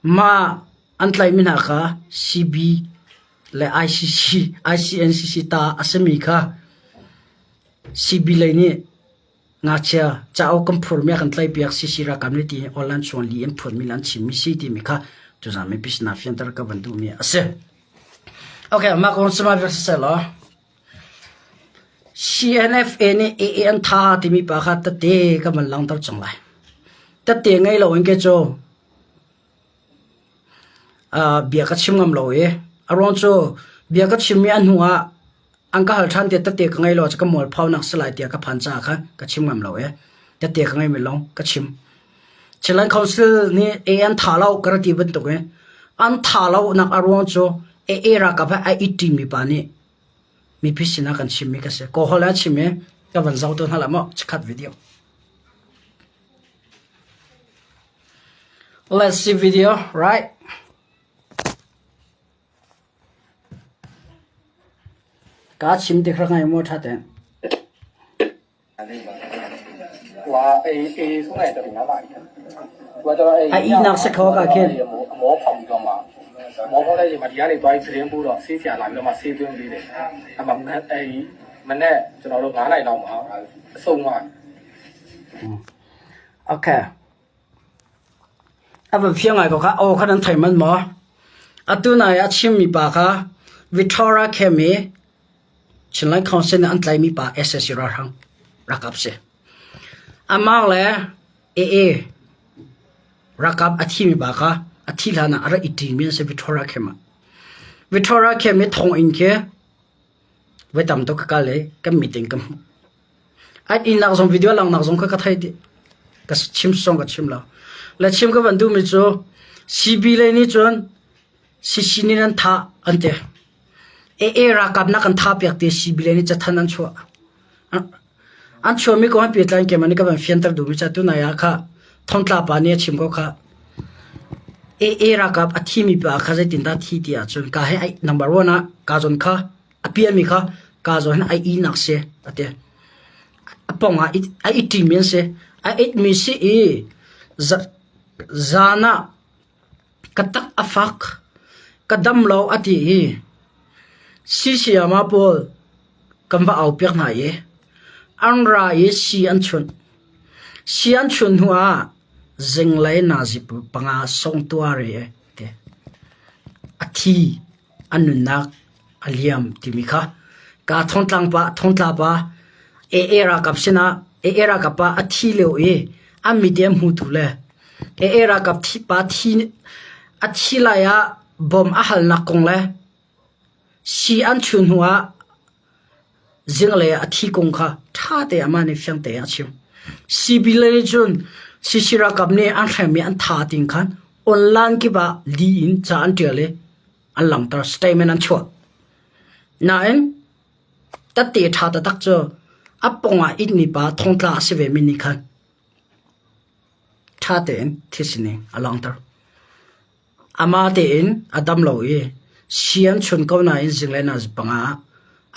mah an tlaihmi hna kha CB le ICC, ICNCC ta a simi kha CB lei nih ngakchia cauk kan phurmi a kan tlaihpiak CC ralkap nih ti online chung li an phurmi le an chimmi si timi kha tuzaan mipi sinah fianter ka van duhmi a si. Okay, mah kong cu mah vial law CNFA nih AA an tha timi pa kha tete ka van langhter cang lai. Tete ngei lo in ke cu bia ka chim ngam lo i a ruang cu bia ka chimmi a hnu ah an ka hal ṭhan tiah tete ka ngei lo cu ka mualphonak si lai tiah ka phan caah khan ka chim ngam lo i tete ka ngeimi lawng ka chim. Chinland Council nih AA an tha lo ka rak ti bantukin an tha lo nak a ruang cu AA ralkap he a i ṭimi pa nih mipi sinah kan chimmi ka si. Kawl a chim i ka van zoh tawn hna lah maw chikkhat video. Let's see video, right? Ka chim ti kha ngai maw ṭha te. A ihnak si kho ka khin. Okay. A van fiang ngai ko kha aw kha nan thei manh maw? Atu nai a chimmi pa kha Victoria Kemi. Chinland Council nih an tlaimi pa sac ralhrang ralkap si. Amah le AA ralkap a thimi pa kha a thih hlan ah a rak i ṭimi an si Victoria camp ah. Victoria camp i thonginn khi voi tam tuk ka kal i kan meeting ka hmuh. An innnak zong video langhnak zong kha ka thei dih. Ka chim song ka chim lo. Le chim ka van duhmi cu CB lei nih cun CC nih nan thah an ti. AA ralkap nak kan thah piak ti CB lei nih cathanh an chuah. An chuahmi kong he pehtlai in keimah nih ka van fianter duhmi cu tunai ah kha thongtla pa nih a chim ko kha. AA ralkap a thimi pa kha zeitindah thi ti ahcun ka he number one ah ka zawn kha a pialmi kha ka zawn hin ai ihnak si a ti. A pong ah a i ṭimi an si. A itmi si i zan ah ka tak a fak, ka dam lo a ti i sisayama pawl kan va aupiak hna i an ra i si an chunh. Si an chunh hnu ah zinglei nazi panga songtuar i ti. A thi an nunnak a liam timi kha ka thongtlang pa thongtla pa AA ralkap sinah AA ralkap pa a thi lio i an mit i an hmutu le AA ralkap thi pa thi a thi lai ah bom a halnak kong le si an chun hnu ah zinglei ah a thi kong kha ṭha te amah nih fiang te a chim. CB lei cun CC ralkap nih an hremmi an tha ting khan online kip ah li in ca an ṭial i an langhter statement an chuah. Nain tette ṭha taktak cu a pong ah itmi pa thongtla a si vemi nih khan ṭha tein thil sining a langhter. Amah tein a dam lo i sian chun ko nain zinglei nazi panga ah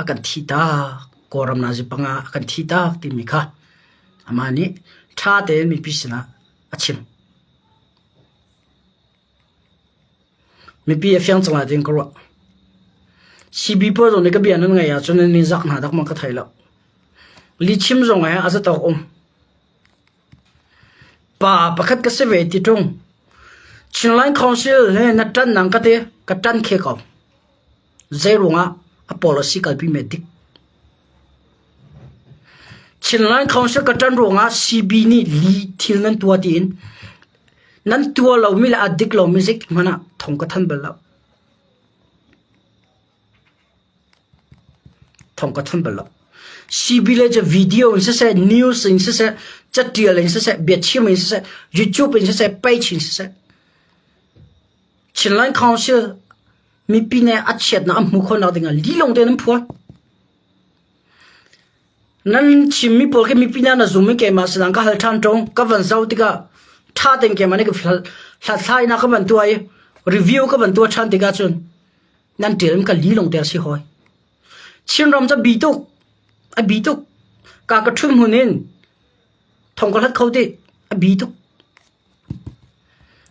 a kan thih tak, Kawlram nazi panga ah a kan thih tak timi kha amah nih ṭha tein mipi sinah a chim. Mipi a fiang cang lai tiin ka ruah. CB pawl zong nih ka bia nan ngaih ahcun nan in zak hna dak ma ka thei lo. Lihchim zong he a zatawk um. Pa pakhat ka si ve ti ṭung. Chinland Council he na ṭan nang ka ti, ka ṭan khe ko. Zei ruangah a policy kalpi me dik. Chinland Council ka ṭan ruangah CB nih li thil nan tua tiin nan tua lomi le a dik lomi zeitik hmanh ah thong ka than bal lo. Thong ka than bal lo. CB le cu video in siseh, news in siseh, catial in siseh, biachim in siseh, YouTube in siseh, page in siseh. Chinland Council mipi nih a chiatnak an hmuh khawhnak dingah lilong tein an phuan. Nan chimmi pawl khi mipi nih na zum i keimah sinah ka hal ṭhan ṭung. Ka van zoh tikah ṭha tein keimah nih ka hlathlainak ka van tuah i review ka van tuah ṭhan tikah cun nan ṭial ka lilong te a si hawi. Chinram cu a bi tuk. A bi tuk. Ka ka ṭhut hmun in thong ka hlat kho ti. A bi tuk.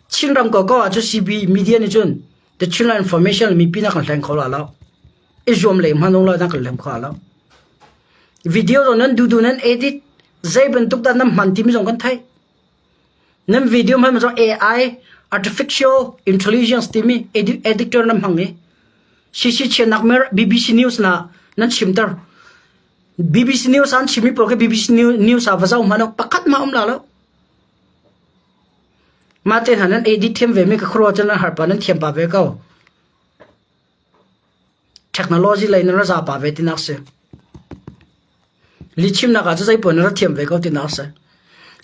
Chinram ko ko ah cu CB media nih cun The Chinland Information mipi na kan hleng kho la lo. I zuam lei hman lo na kan hleng kho lo. Video zong nan dudu nan edit zei bantuk dah nan hman timi zong kan theih. Nan video hman zong AI artificial intelligence timi editor nan hmang i CC chianak mer BBC News na nan chimter. BBC News an chimi pawl ke BBC News a va zau hman pakhat ma um la lo. Mah te hna nan edit thiam ve mi ka khuaruah cun nan har pa nan thiam pa ve ko. Technology lei nan ra za pa ve tinak si. Lihchimnak ah cu zeipaoh nan ra thiam ve ko tinak si.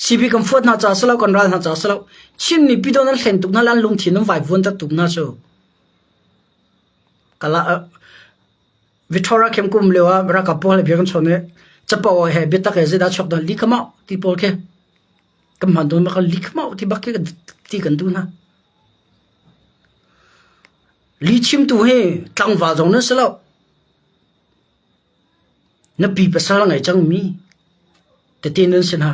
CB kan fuat hna ca si lo kan ral hna ca si lo. Chin mipi do nan hlen tuk hna lan lungthin nan vaivuan tak tuk hna cu. Kala Victoria khem kum lio ah ralkap pawl he bia kan chawn i capo he biatak he zeidah chuak don li khamau ti pawl khi kan hman tawn bak li khamau ti bak khi ti kan duh hna. Li chimtu hi tlangval zong nan si lo. Na pi pasal a ngei cangmi tete nan si hna.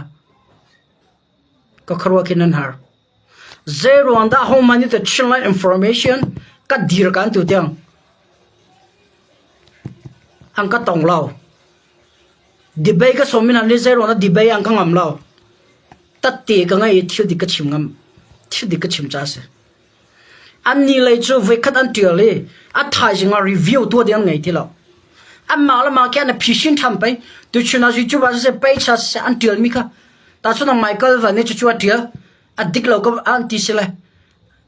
Ka khuaruah khi nan har. Zeiruang dah hohmanh nih the Chinland information ka dir kan tu tiang an ka tong lo. Debate ka sawm mi hna nih zeiruang dah debate an ka ngam lo. Tatte ka ngei i thil dik ka chim ngam. Thil dik ka chim ca a si. Annih lei cu voikhat an ṭial i a thaizing ah review tuah ding an ngei ti lo. Anmah le mah khi an i phisin ṭhan pei. Tuchun ah YouTube ah siseh page ah siseh an ṭialmi kha tahchun ah Michael Van nih cucu a ṭial. A dik lo ko an ti si le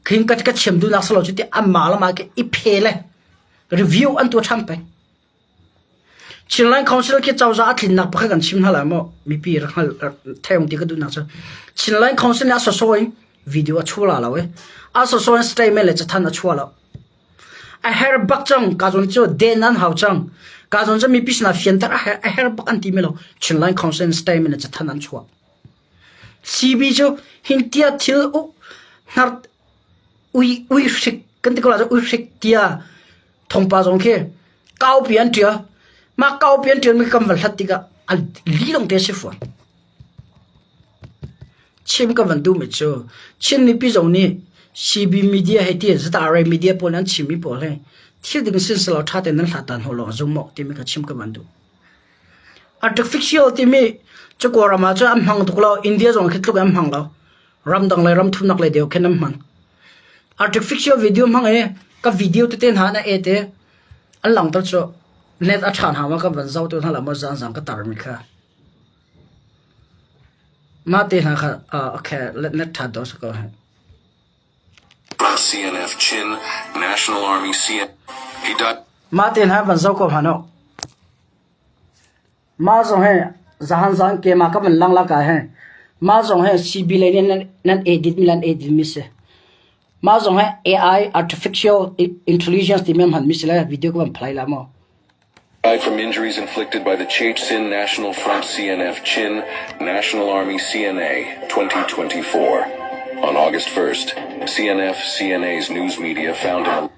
khin ka ka chim duhnak si lo cu ti anmah le mah khi i phe le review an tuah ṭhan peng. Chinland Council khi cozah a tlinnak pakhat kan chim hna lai maw? Mipi rak hngal theung ti ka duhnak cu Chinland Council nih a sawsawh in video a chua la lo i a sawsawh in statement le cathanh a chua lo. A her bak cang ka zawn cu den an hau cang. Ka zawn cu mipi sinah fianter a her a her bak an ti mi lo. Chinland Council statement le cathanh an chuah. CB cu hintia thil u hnar ui ui hrik kan ti ko la ui hrik tia thongpa zong khi kaupi an ṭial. Mah kaupi an ṭialmi kan van hlat tikah a li lawng te a si fawn. Chim ka van duhmi cu Chin mipi zong nih CB media hei ti ZRA media pawl an chimmi pawl hi thil ding sin selaw ṭha tein nan hlat ta hnu lawng zum maw timi kha chim ka van duh. Artificial timi cu Kawlram ah cun an hmang tuk lo. India zong khi tluk in an hmang lo. Ramdang le ram thumnak lei deuh khin an hmang. Artificial video hmang i ka video tete hna na et i an langhter cu net a ṭha hna ma ka van zoh tu hna la maw zaanzang ka tarmi kha. Mah te hna kha okay net ṭha dawh si ko hih. CNF Chin National Army CN He died Mah te hna van zoh ko hmanh u. Mah zong hi zahan zan keimah ka van lang la ka he. Mah zong hi CB lei nih nan nan edit mi lan edit mi si. Mah zong hi AI artificial intelligence timi an hman mi si le video ka van play la maw. Died from injuries inflicted by the Chechsin National Front CNF Chin National Army CNA 2024. On August 1st, CNF CNA's news media found him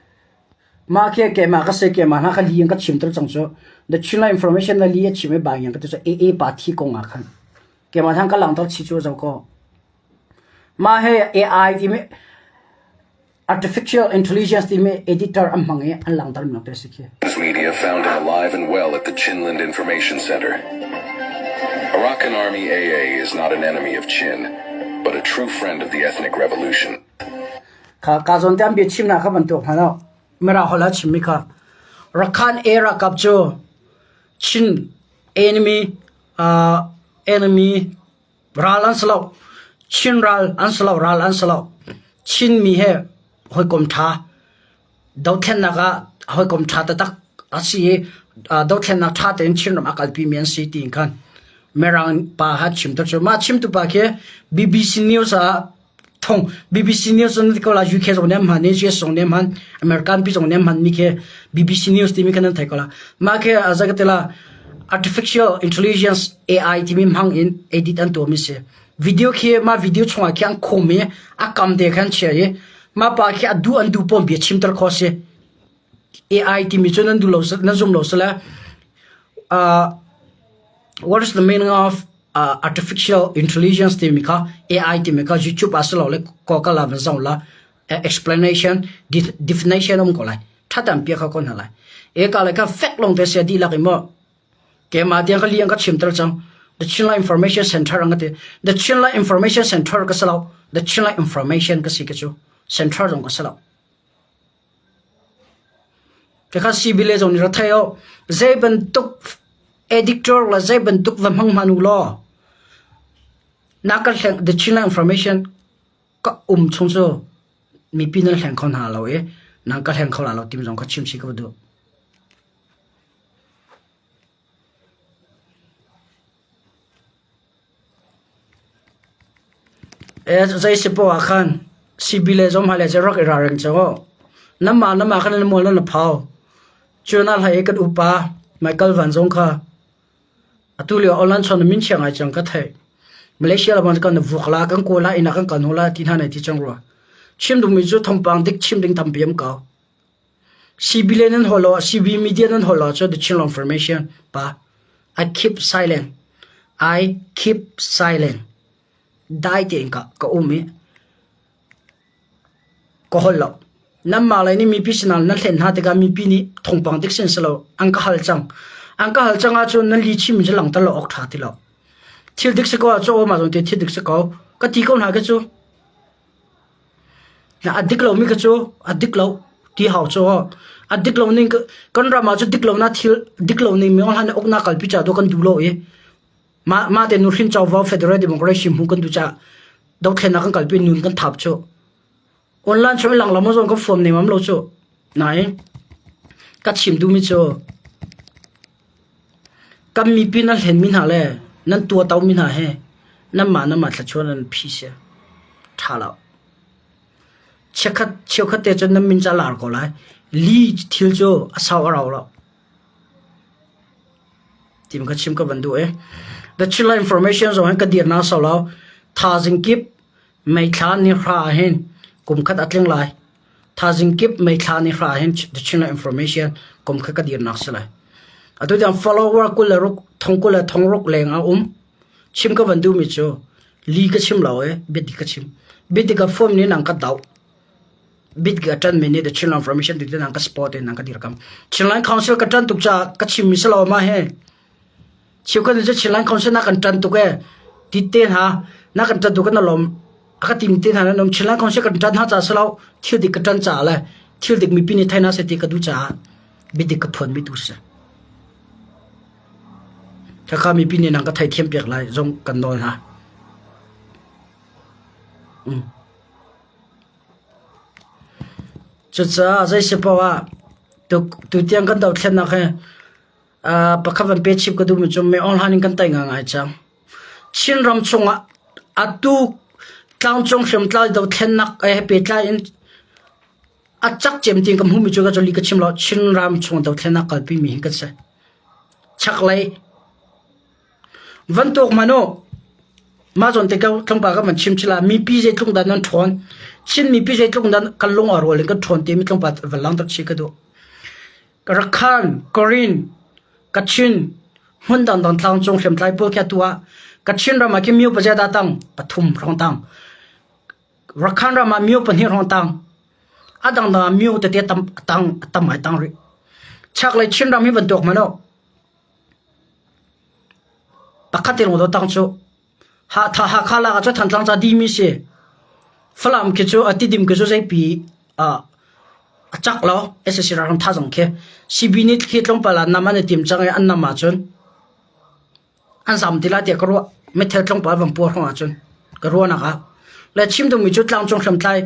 Mah khi keimah ka si keimah hna kha li in ka chimter cang cu. The Chinland Information na li a chim i bang in ka ti cu AA pa thi kong ah khan. Keimah thang ka langhter chi cu zo ko. Mah he AI timi artificial intelligence timi editor an hmang i an langhter mi te si khi. News media found him alive and well at the Chinland Information Center. Arakan Army AA is not an enemy of Chin, but a true friend of the ethnic revolution. Kha ka zawn te an bia chimnak kha bantuk hna lo. Mara holh a chimmi kha Rakhan A ralkap cu Chin enemy uh, enemy ral an si lo. Chin ral an si lo, ral an si lo. Chin mi he hawikom ṭha dothlennak ah hawikom ṭha taktak a si i dothlennak ṭha tein Chinram a kalpi mi an si tiin khan Mirang pa ha chim ter cu mah chimtu pa khi BBC News ah thong BBC News an ti ko la UK zong nih an hman i US zong nih an hman American pi zong nih an hman mi khi BBC News timi khan an thei ko la mah khi azai ka ti la artificial intelligence AI timi hmang in edit an tuah mi si video khi mah video chungah khi an khum i a kam te khan chia i mah pa khi a duh an duh pom bia chimter kho si AI timi cu nan duh lo nan zum lo sile uh, what is the meaning of uh, artificial intelligence timi kha AI timi kha YouTube ah si lo le Google ah van zoh la explanation definition um ko lai thatam pia kha kon halai e ka le ka fek long te sia di lak i mo keimah tiang ka liang ka chimter cang the Chinla Information Center ang ti the Chinla Information Center ka salo the Chinla Information ka si ka chu center zong ka salo Ka CB le zong nih ra thei o zei bantuk editor le zei bantuk va hmang hman u law na ka hleng the Chinla Information ka um chung cu mipi nan hleng kho hna lo i nan ka hleng kho la lo timi zong kha chim si ka duh. Zei si poah ah khan CB le zong hmailei cu rak i ralring cang u. Nanmah nanmah khan nan mual nan i phau. Cu na hlei i kan upa Michael Van zong kha atu lio online chawn in minchia ngai cang ka theih. Malaysia lam kan vuk la, kan kawl la, inn ah kan kal hnu la ti hna nei ti cang rua. Chim duhmi cu thawngpang dik chim ding tampi am kau. CB le nan holh lo, CB media nan holh lo cu the Chinland Information pa. I keep silent. I keep silent. Dai tein ka ka um i ka holh lo. Nanmah lei nih mipi sinah nan hlen hna tikah mipi nih thawngpang dik sin si lo an ka hal cang. An ka hal cang ahcun nan lihchim in cu langhter lo awk ṭha ti lo. Thil dik si ko ahcun aw mah zawn te thil dik si ko. Ka ti ko hna ka cu. Na a dik lomi ka cu a dik lo. Ti hau cu a dik lo ning kan ram ah cu dik lo na thil dik lo ning mi hlan uknak kalpi cha do kan duh lo i mah mah te nuhrin covo federal democracy hmu kan duh ca dothlennak kan kalpi nun kan thap cu. Online chung i lang lo zong kan fuam nemam lo cu. Nain ka chim duhmi cu kan mipi nan hlenmi hna le nan tuahtomi hna he nanmah nanmah thluachuah nan phi si. Ṭha lo. Chiakhat cheukhat te cun nan min ca lar ko lai. Li thil cu a sau a rau lo. Tim ka chim ka van duh e. The Chinland Information zong hin ka dirnak sau lo. Thazing kip Meithla ni hra ahhin kum khat a tling lai. Thaizing kip meithla ni hra ahhin The Chinland Information kum khat ka dirnak si lai. Atu tiang follower 26 thong 20 le thong ruk leng a um. Chim ka van duhmi cu li ka chim lo e, biadik ka chim. Biadik a form nih nang ka doh. Biadik a ṭanmi nih The Chinland Information ti nang ka support in nang ka dirkam. Chinland Council ka ṭan tuk caah ka chimmi si lo ma he. Cheukhat nih cun Chinland Council na kan ṭan tuk ee ti te hna na kan ṭan tuk kan lawm a ka tim te hna nan um Chinland Council kan ṭan hna caah si lo thil dik ka ṭan caah le thil dik mipi nih thei hna seh ti ka duh caah biadik ka phuan mi tu si. Khakha mipi nih nang ka theithiam piak lai zong kan nawl hna. Mm. Cucaah zei si paoh ah tutiang kan dothlennak hi Pakhat van pe chip ka duhmi cu mei hlan in kan tai ngaingai cang. Chinram chungah atu tlangcung hriamtlai dothlennak he pehtlai in a cak cem tiin ka hmuhmi cu ka li ka chim lo. Chinram chung dothlennak kalpimi hi kan si. Chaklei van tuak hmanh u. Mah zawn te ka tlangpal ka van chim chila mipi zeitluk dah nan ṭhawn. Chin mipi zeitluk dah kan lung a rual in kan ṭhawn timi tlangpal van langhter chih ka duh. Rakhan, Korin, Kachin, hmun dangdang tlangcung hriamtlai pawl khi atu ah Kachin ram ah khin myo pazia dah tang pathum hrawng tang. Rakhan ram ah myo pahnih hrawng tang. A dangdang ah myo tete tam tang tam ai tang rih. Chaklei Chin ram hi van tuak hmanh u. Pakhat te lawng do tang cu. Ha tha Hakha lak ah cu Thantlang ca dimi si. Falam khi cu a tidim khi cu zeipi ah a cak lo SSC ralhrang thazang khi CB nih khi tlawmpal ah nam an i tim cang i an nam ahcun an zam ti lai tiah ka ruah meithal tlawmpal van puah hrawng ahcun ka ruahnak ah le chim duhmi cu tlangcung hriamtlai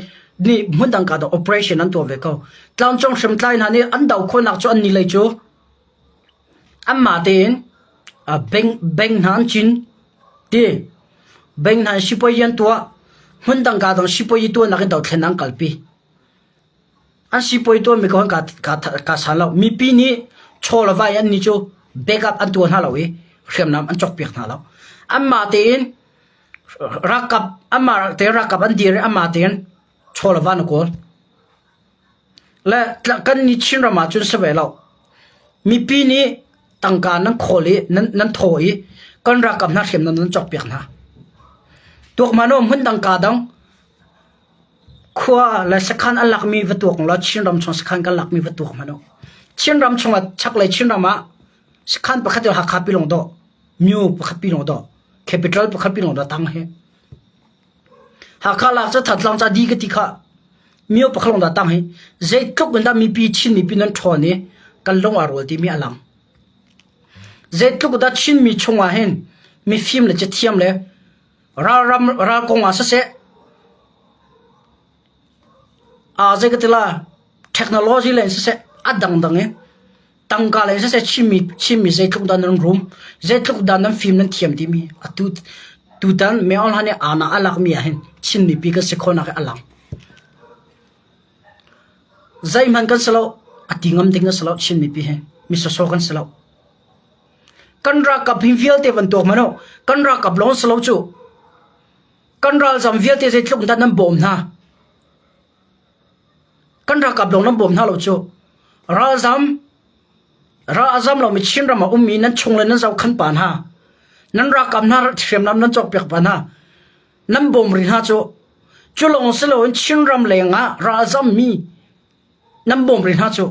nih hmundang ka dah operation an tuah ve ko tlangcung hriamtlai hna nih an do khawhnak cu an ni lei cu anmah tein bank bank hna an cin ti bank hna in sipuazi an tuah hmundang ka dang sipuazi tuahnak in dothlen an kalpi An sipuai tuahmi ko kaa san lo. Mipi nih chaw le vai an nih cu backup an tuah hna lo i hriamnam an cawkpiak hna lo. Anmah tein ralkap anmah tein ralkap an dir i anmah tein chaw le va an kawl. Le kan nih Chinram ah cun si ve lo. Mipi nih tangka nan khawl i nan thaw i kan ralkap hna hriamnam nan cawkpiak hna. Tuakman aw hmundang kaa dang Khua le sakhan an lakmi va tuak law Chinram chung sakhan kan lakmi va tuak hmanh u. Chinram chungah chaklei Chinram ah sakhan pakhat cu Hakha pi lawng dawh, Myo pakhat pi lawng dawh, capital pakhat pi lawng dawh tang hi. Hakha lak cu Thantlang ca di ka ti kha Myo pakhat lawng dah tang hi. Zeitluk in dah mipi Chin mipi nan ṭhawn i kan lung aa rual timi a lang. Zeitluk dah Chinmi chungah hin mifim le cathiam le Ralram ral kong ah siseh zei ka ti la technology lei in siseh a dangdang in tangka lei in siseh Chinmi Chinmi zeitluk dah nan rum zeitluk dah nan fim nan thiam timi atu tutan Myo Aung Hlaing nih aana a lakmi ah hin Chin mipi kan si khawhnak hi a lang. Zeihmanh kan si lo a ti ngam ding a si lo Chin mipi hi mi sawsawh kan si lo. Kan ralkap hi vialte van tuak hmanh u. Kan ralkap lawng si lo cu. Kan ralzam vialte zeitluk dah nan bawm hna. Kan ralkap lawng nan bawm hna lo cu. Ralzam ral a zam lomi Chinram ah ummi nan chung le nan zohkhan pa hna. Nan ralkap hna hriamnam nan cawkpiak pa hna. Nan bawm rih hna cu. Cu lawng si loin Chinram leng ah ralzammi nan bawm rih hna cu.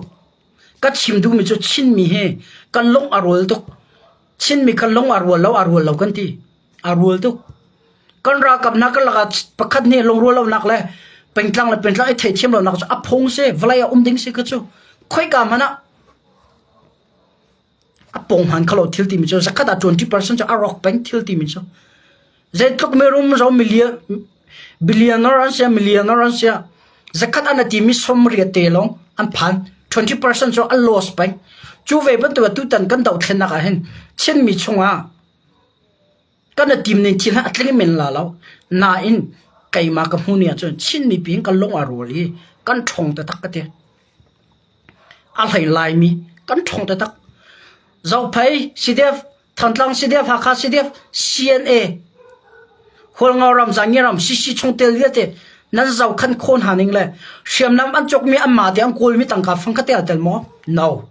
Ka chim duhmi cu Chinmi hi kan lung a rual tuk. Chinmi kan lung a rual lo, a rual lo kan ti. A rual tuk. Kan ralkap hna kan lakah pakhat nih lungrual lonak le Pengtlang le pengtlang i theithiam lonak cu a phung si, vawlei ah um ding si kha cu. Khoika hmanh ah a pawng hman kho lo thil timi cu zakhat ah 20% cu a rawk peng thil timi cu. Zeitluk mirum zo million billionaire an sia millionaire an sia zakhat an timi 80 te lawng an phan 20% cu a loss peng. Cu ve bantuk tutan kan dohthlennak ah hin Chinmi chungah kan i tim ning thil hi a tling men la lo. Nain keimah ka hmuh ni ahcun Chin mipi hin kan lung a rual i kan ṭhawng taktak ka ti. A hlei Laimi kan ṭhawng taktak. Zophei, CDF, Thantlang CDF, Hakha CDF, CNA, Hualngo ram, Zangi ram, CC chungtel vialte nan zohkhan khawh hna ning le hriamnam an cawkmi anmah te an kawlmi tangka fang kha te aa tel maw? No.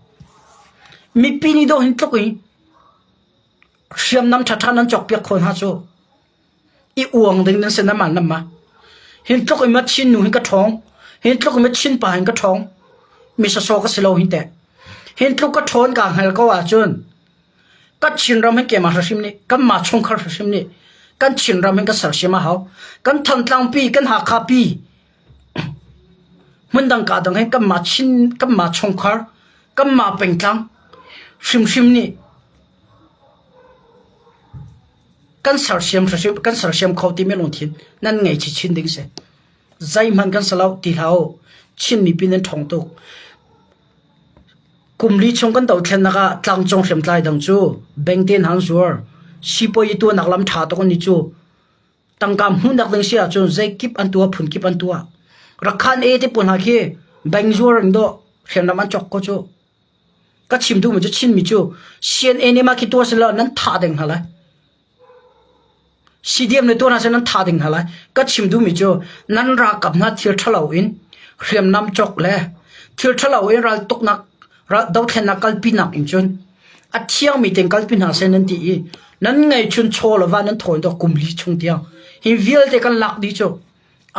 Mipi nih dawh hin tluk in Hriamnam ṭhaṭha nan cawkpiak khawh hna cu i uang ding nan si na man ma. Hin tluk in ma Chin nu hin ka ṭhawng, hin tluk in ma Chin pa hin ka ṭhawng. Mi sasaw ka si lo hin teh. Hin tluk ka ṭhawn ka hngal ko ahcun ka Chinram hin keimah hrimhrim nih kanmah chungkhar hrimhrim nih kan Chinram hin kan sersiam a hau. Kan Thantlang pi, kan Hakha pi hmundang ka dang hin kanmah Chin kanmah chungkhar, kanmah pengtlang hrimhrim nih Kan sersiam hrimhrim kan sersiam kho timi lungthin nan ngei chinchin ding si. Zeihmanh kan si lo ti hlah u. Chin mipi nan ṭhawng tuk. Kum li chung kan dothlennak ah tlangcung hriamtlai dang cu bengte hna an zuar. Sipuazi tuahnak lam ṭha tuk an i cu. Tangka hmuhnak ding si ahcun zeikip an tuah, phunkip an tuah. Rakhan e te pawl hna khi beng zuar in dawh hriamnam an cawk ko cu. Ka chim duhmi cu Chinmi cu CNA nih mah khi tuah seh law nan thah ding hna lai. CDM nih tuah hna seh nan thah ding hna lai. Ka chim duhmi cu nan ralkap hna thil ṭhalo in hriamnam cawk le thil ṭhalo in raltuknak dothlennak kalpinak in cun a thiangmi tein kalpi hna seh nan ti i nan ngeihchun chaw le va nan thawn dawh kum li chung tiang hi vialte kan lak dih cu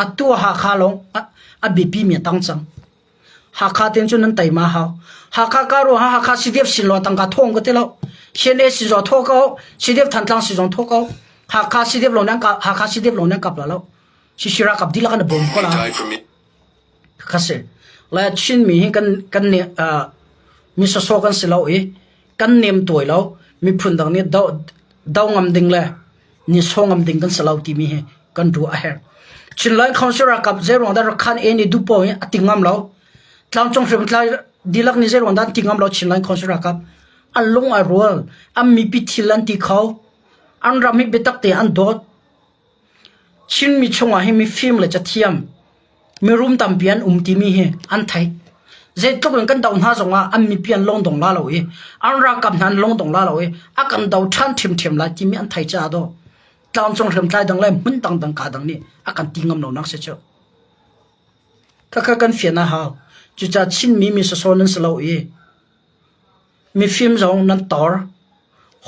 atu Hakha lawng a biapi mi a tang cang. Hakha ten cun nan teima hau. Hakha ka ruang ah Hakha CDF sin law tangka thawng ka ti lo. CNA si zong thaw ko, CDF Thantlang si zong thaw ko. Hakha CDF lawng nan kap Hakha CDF lawng nan kap la lo. Sisira kap dilak an bom ko la. Kha si. La Chin mi hi kan kan ne mi soso kan si lo i kan nem tuai lo miphun dang nih do do ngam ding le ni so ngam ding kan si lo timi hi kan ruah a herh. Chinland Council ralkap zeiruang dah Rakhan A nih duhpoh in a ti ngam lo. Tlangcung hriamtlai dihlak nih zeiruang dah an ti ngam lo Chinland Council ralkap. An lung a rual, an mipi thil an ti kho. An ram hi biatak te an dawt. Chinmi chungah hi mifim le cathiam, mirum tampi an um timi hi an theih. Zeitluk in kan doh hna zongah an mipi an lung dong la lo i an ralkap hna an lung dong la lo i a kan do ṭhan ṭhiamṭhiam lai timi an theih caah dawh tlangcung hriamtlai dang le hmun dangdang ka dang nih a kan ti ngam lonak si cu. Khakha kan fian a hau. Cucaah Chinmi mi sasaw nan si lo i mifim zong nan tor.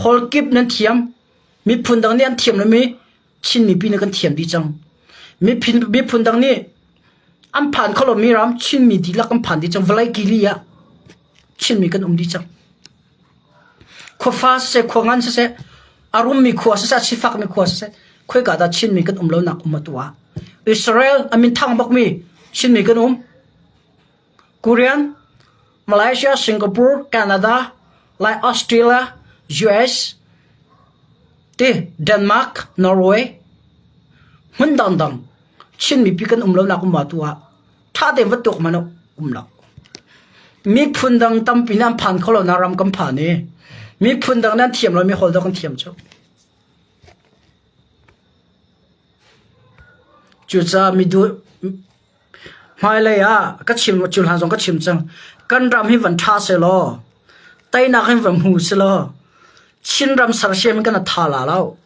Hol kip nan thiam. Miphun dang nih an thiam lomi Chin mipi nih kan thiam dih cang. Miphun dang nih an phan kho lomi ram Chinmi dihlak kan phan dih cang. Vawlei kili ah Chinmi kan um dih cang. Khuafa siseh, khua ngan siseh, a rummi khua siseh, a sifakmi khua siseh, khoika dah Chinmi kan um lonak um atu ah. Israel a min thang bakmi Chinmi kan um. Korean, Malaysia, Singapore, Canada, lai Australia, US, ti Denmark, Norway, hmun dangdang Chin mipi kan um lonak um atu ah ṭha tein va tuak hmanh um lo. Miphun dang tampi nih an phan kho lo na ram kan phan i miphun dang nih an thiam lomi holh dawh kan thiam cu. Cucaah midu hmailei ah ka chim cu hlan zong ka chim cang. Kan ram hi van ṭha sehlaw teinak hin van hmu selaw Chinram sersiam in kan tha la lo.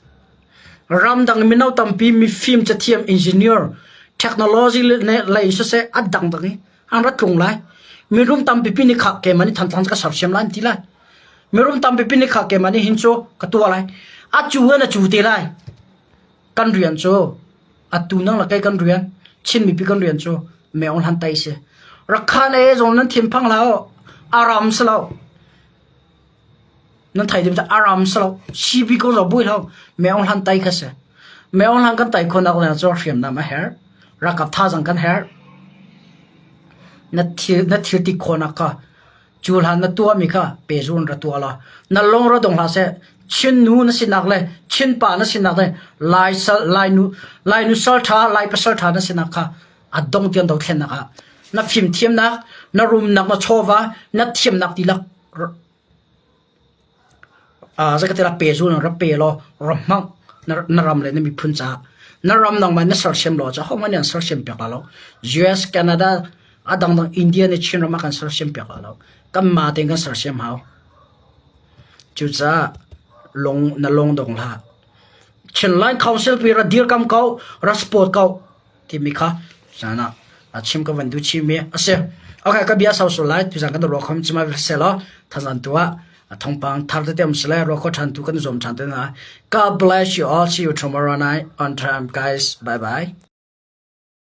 Ramdang mino tampi mifim cathiam engineer technology lei siseh a dangdang i an ra tlung lai. Mirum tampi pi nih kha keimah nih Thantlang ka sersiam lai an ti lai. Mirum tampi pi nih kha keimah nih hin cu ka tuah lai. A cu in a cu te lai. Kan rian cu atu nang le kei kan rian Chin mipi kan rian cu meong hlan tai si. Rakhan e zong nan thinphang hlah u. Aram si lo. Nan thei dim aram si lo. CB ko zo bui lo. Meong hlan tai kha si. Meong hlan kan tai khonak le cu hriamnam a herh. Ralkap thazaang kan herh. Na thil na thil ti khawhnak kha cu hlan na tuahmi kha pehzul ra tuah law na lung ra dong hlah seh. Chin nu na sinak le Chin pa na sinak le Lai sal Lai nu Lai nu sal ṭha Lai pasal ṭha na sinak kha a dong tiang dothlennak ah na fimthiamnak na rumnak na chawva na thiamnak dihlak Zeikatila pehzul in ra pe law ra hmang na ram le na miphun caah. Na ram nangmah na sersiam lo ahcun ahohmanh nih an sersiam piak lai lo. US, Canada, a dangdang India nih Chinram a kan sersiam piak lai lo. Kanmah tein kan sersiam hau. Cucaah lung na lung dong hlah. Chinland Council pi ra dirkam ko, ra support ko timi kha zan ah a chim ka van duh chimi a si. Okay, ka bia sau sul lai tuzan kan ruak khom chima se lo thazan tu ah thongpang thar te um sele ruak kho than tu kan zom than te na. God bless you all. See you tomorrow night on time guys. Bye bye.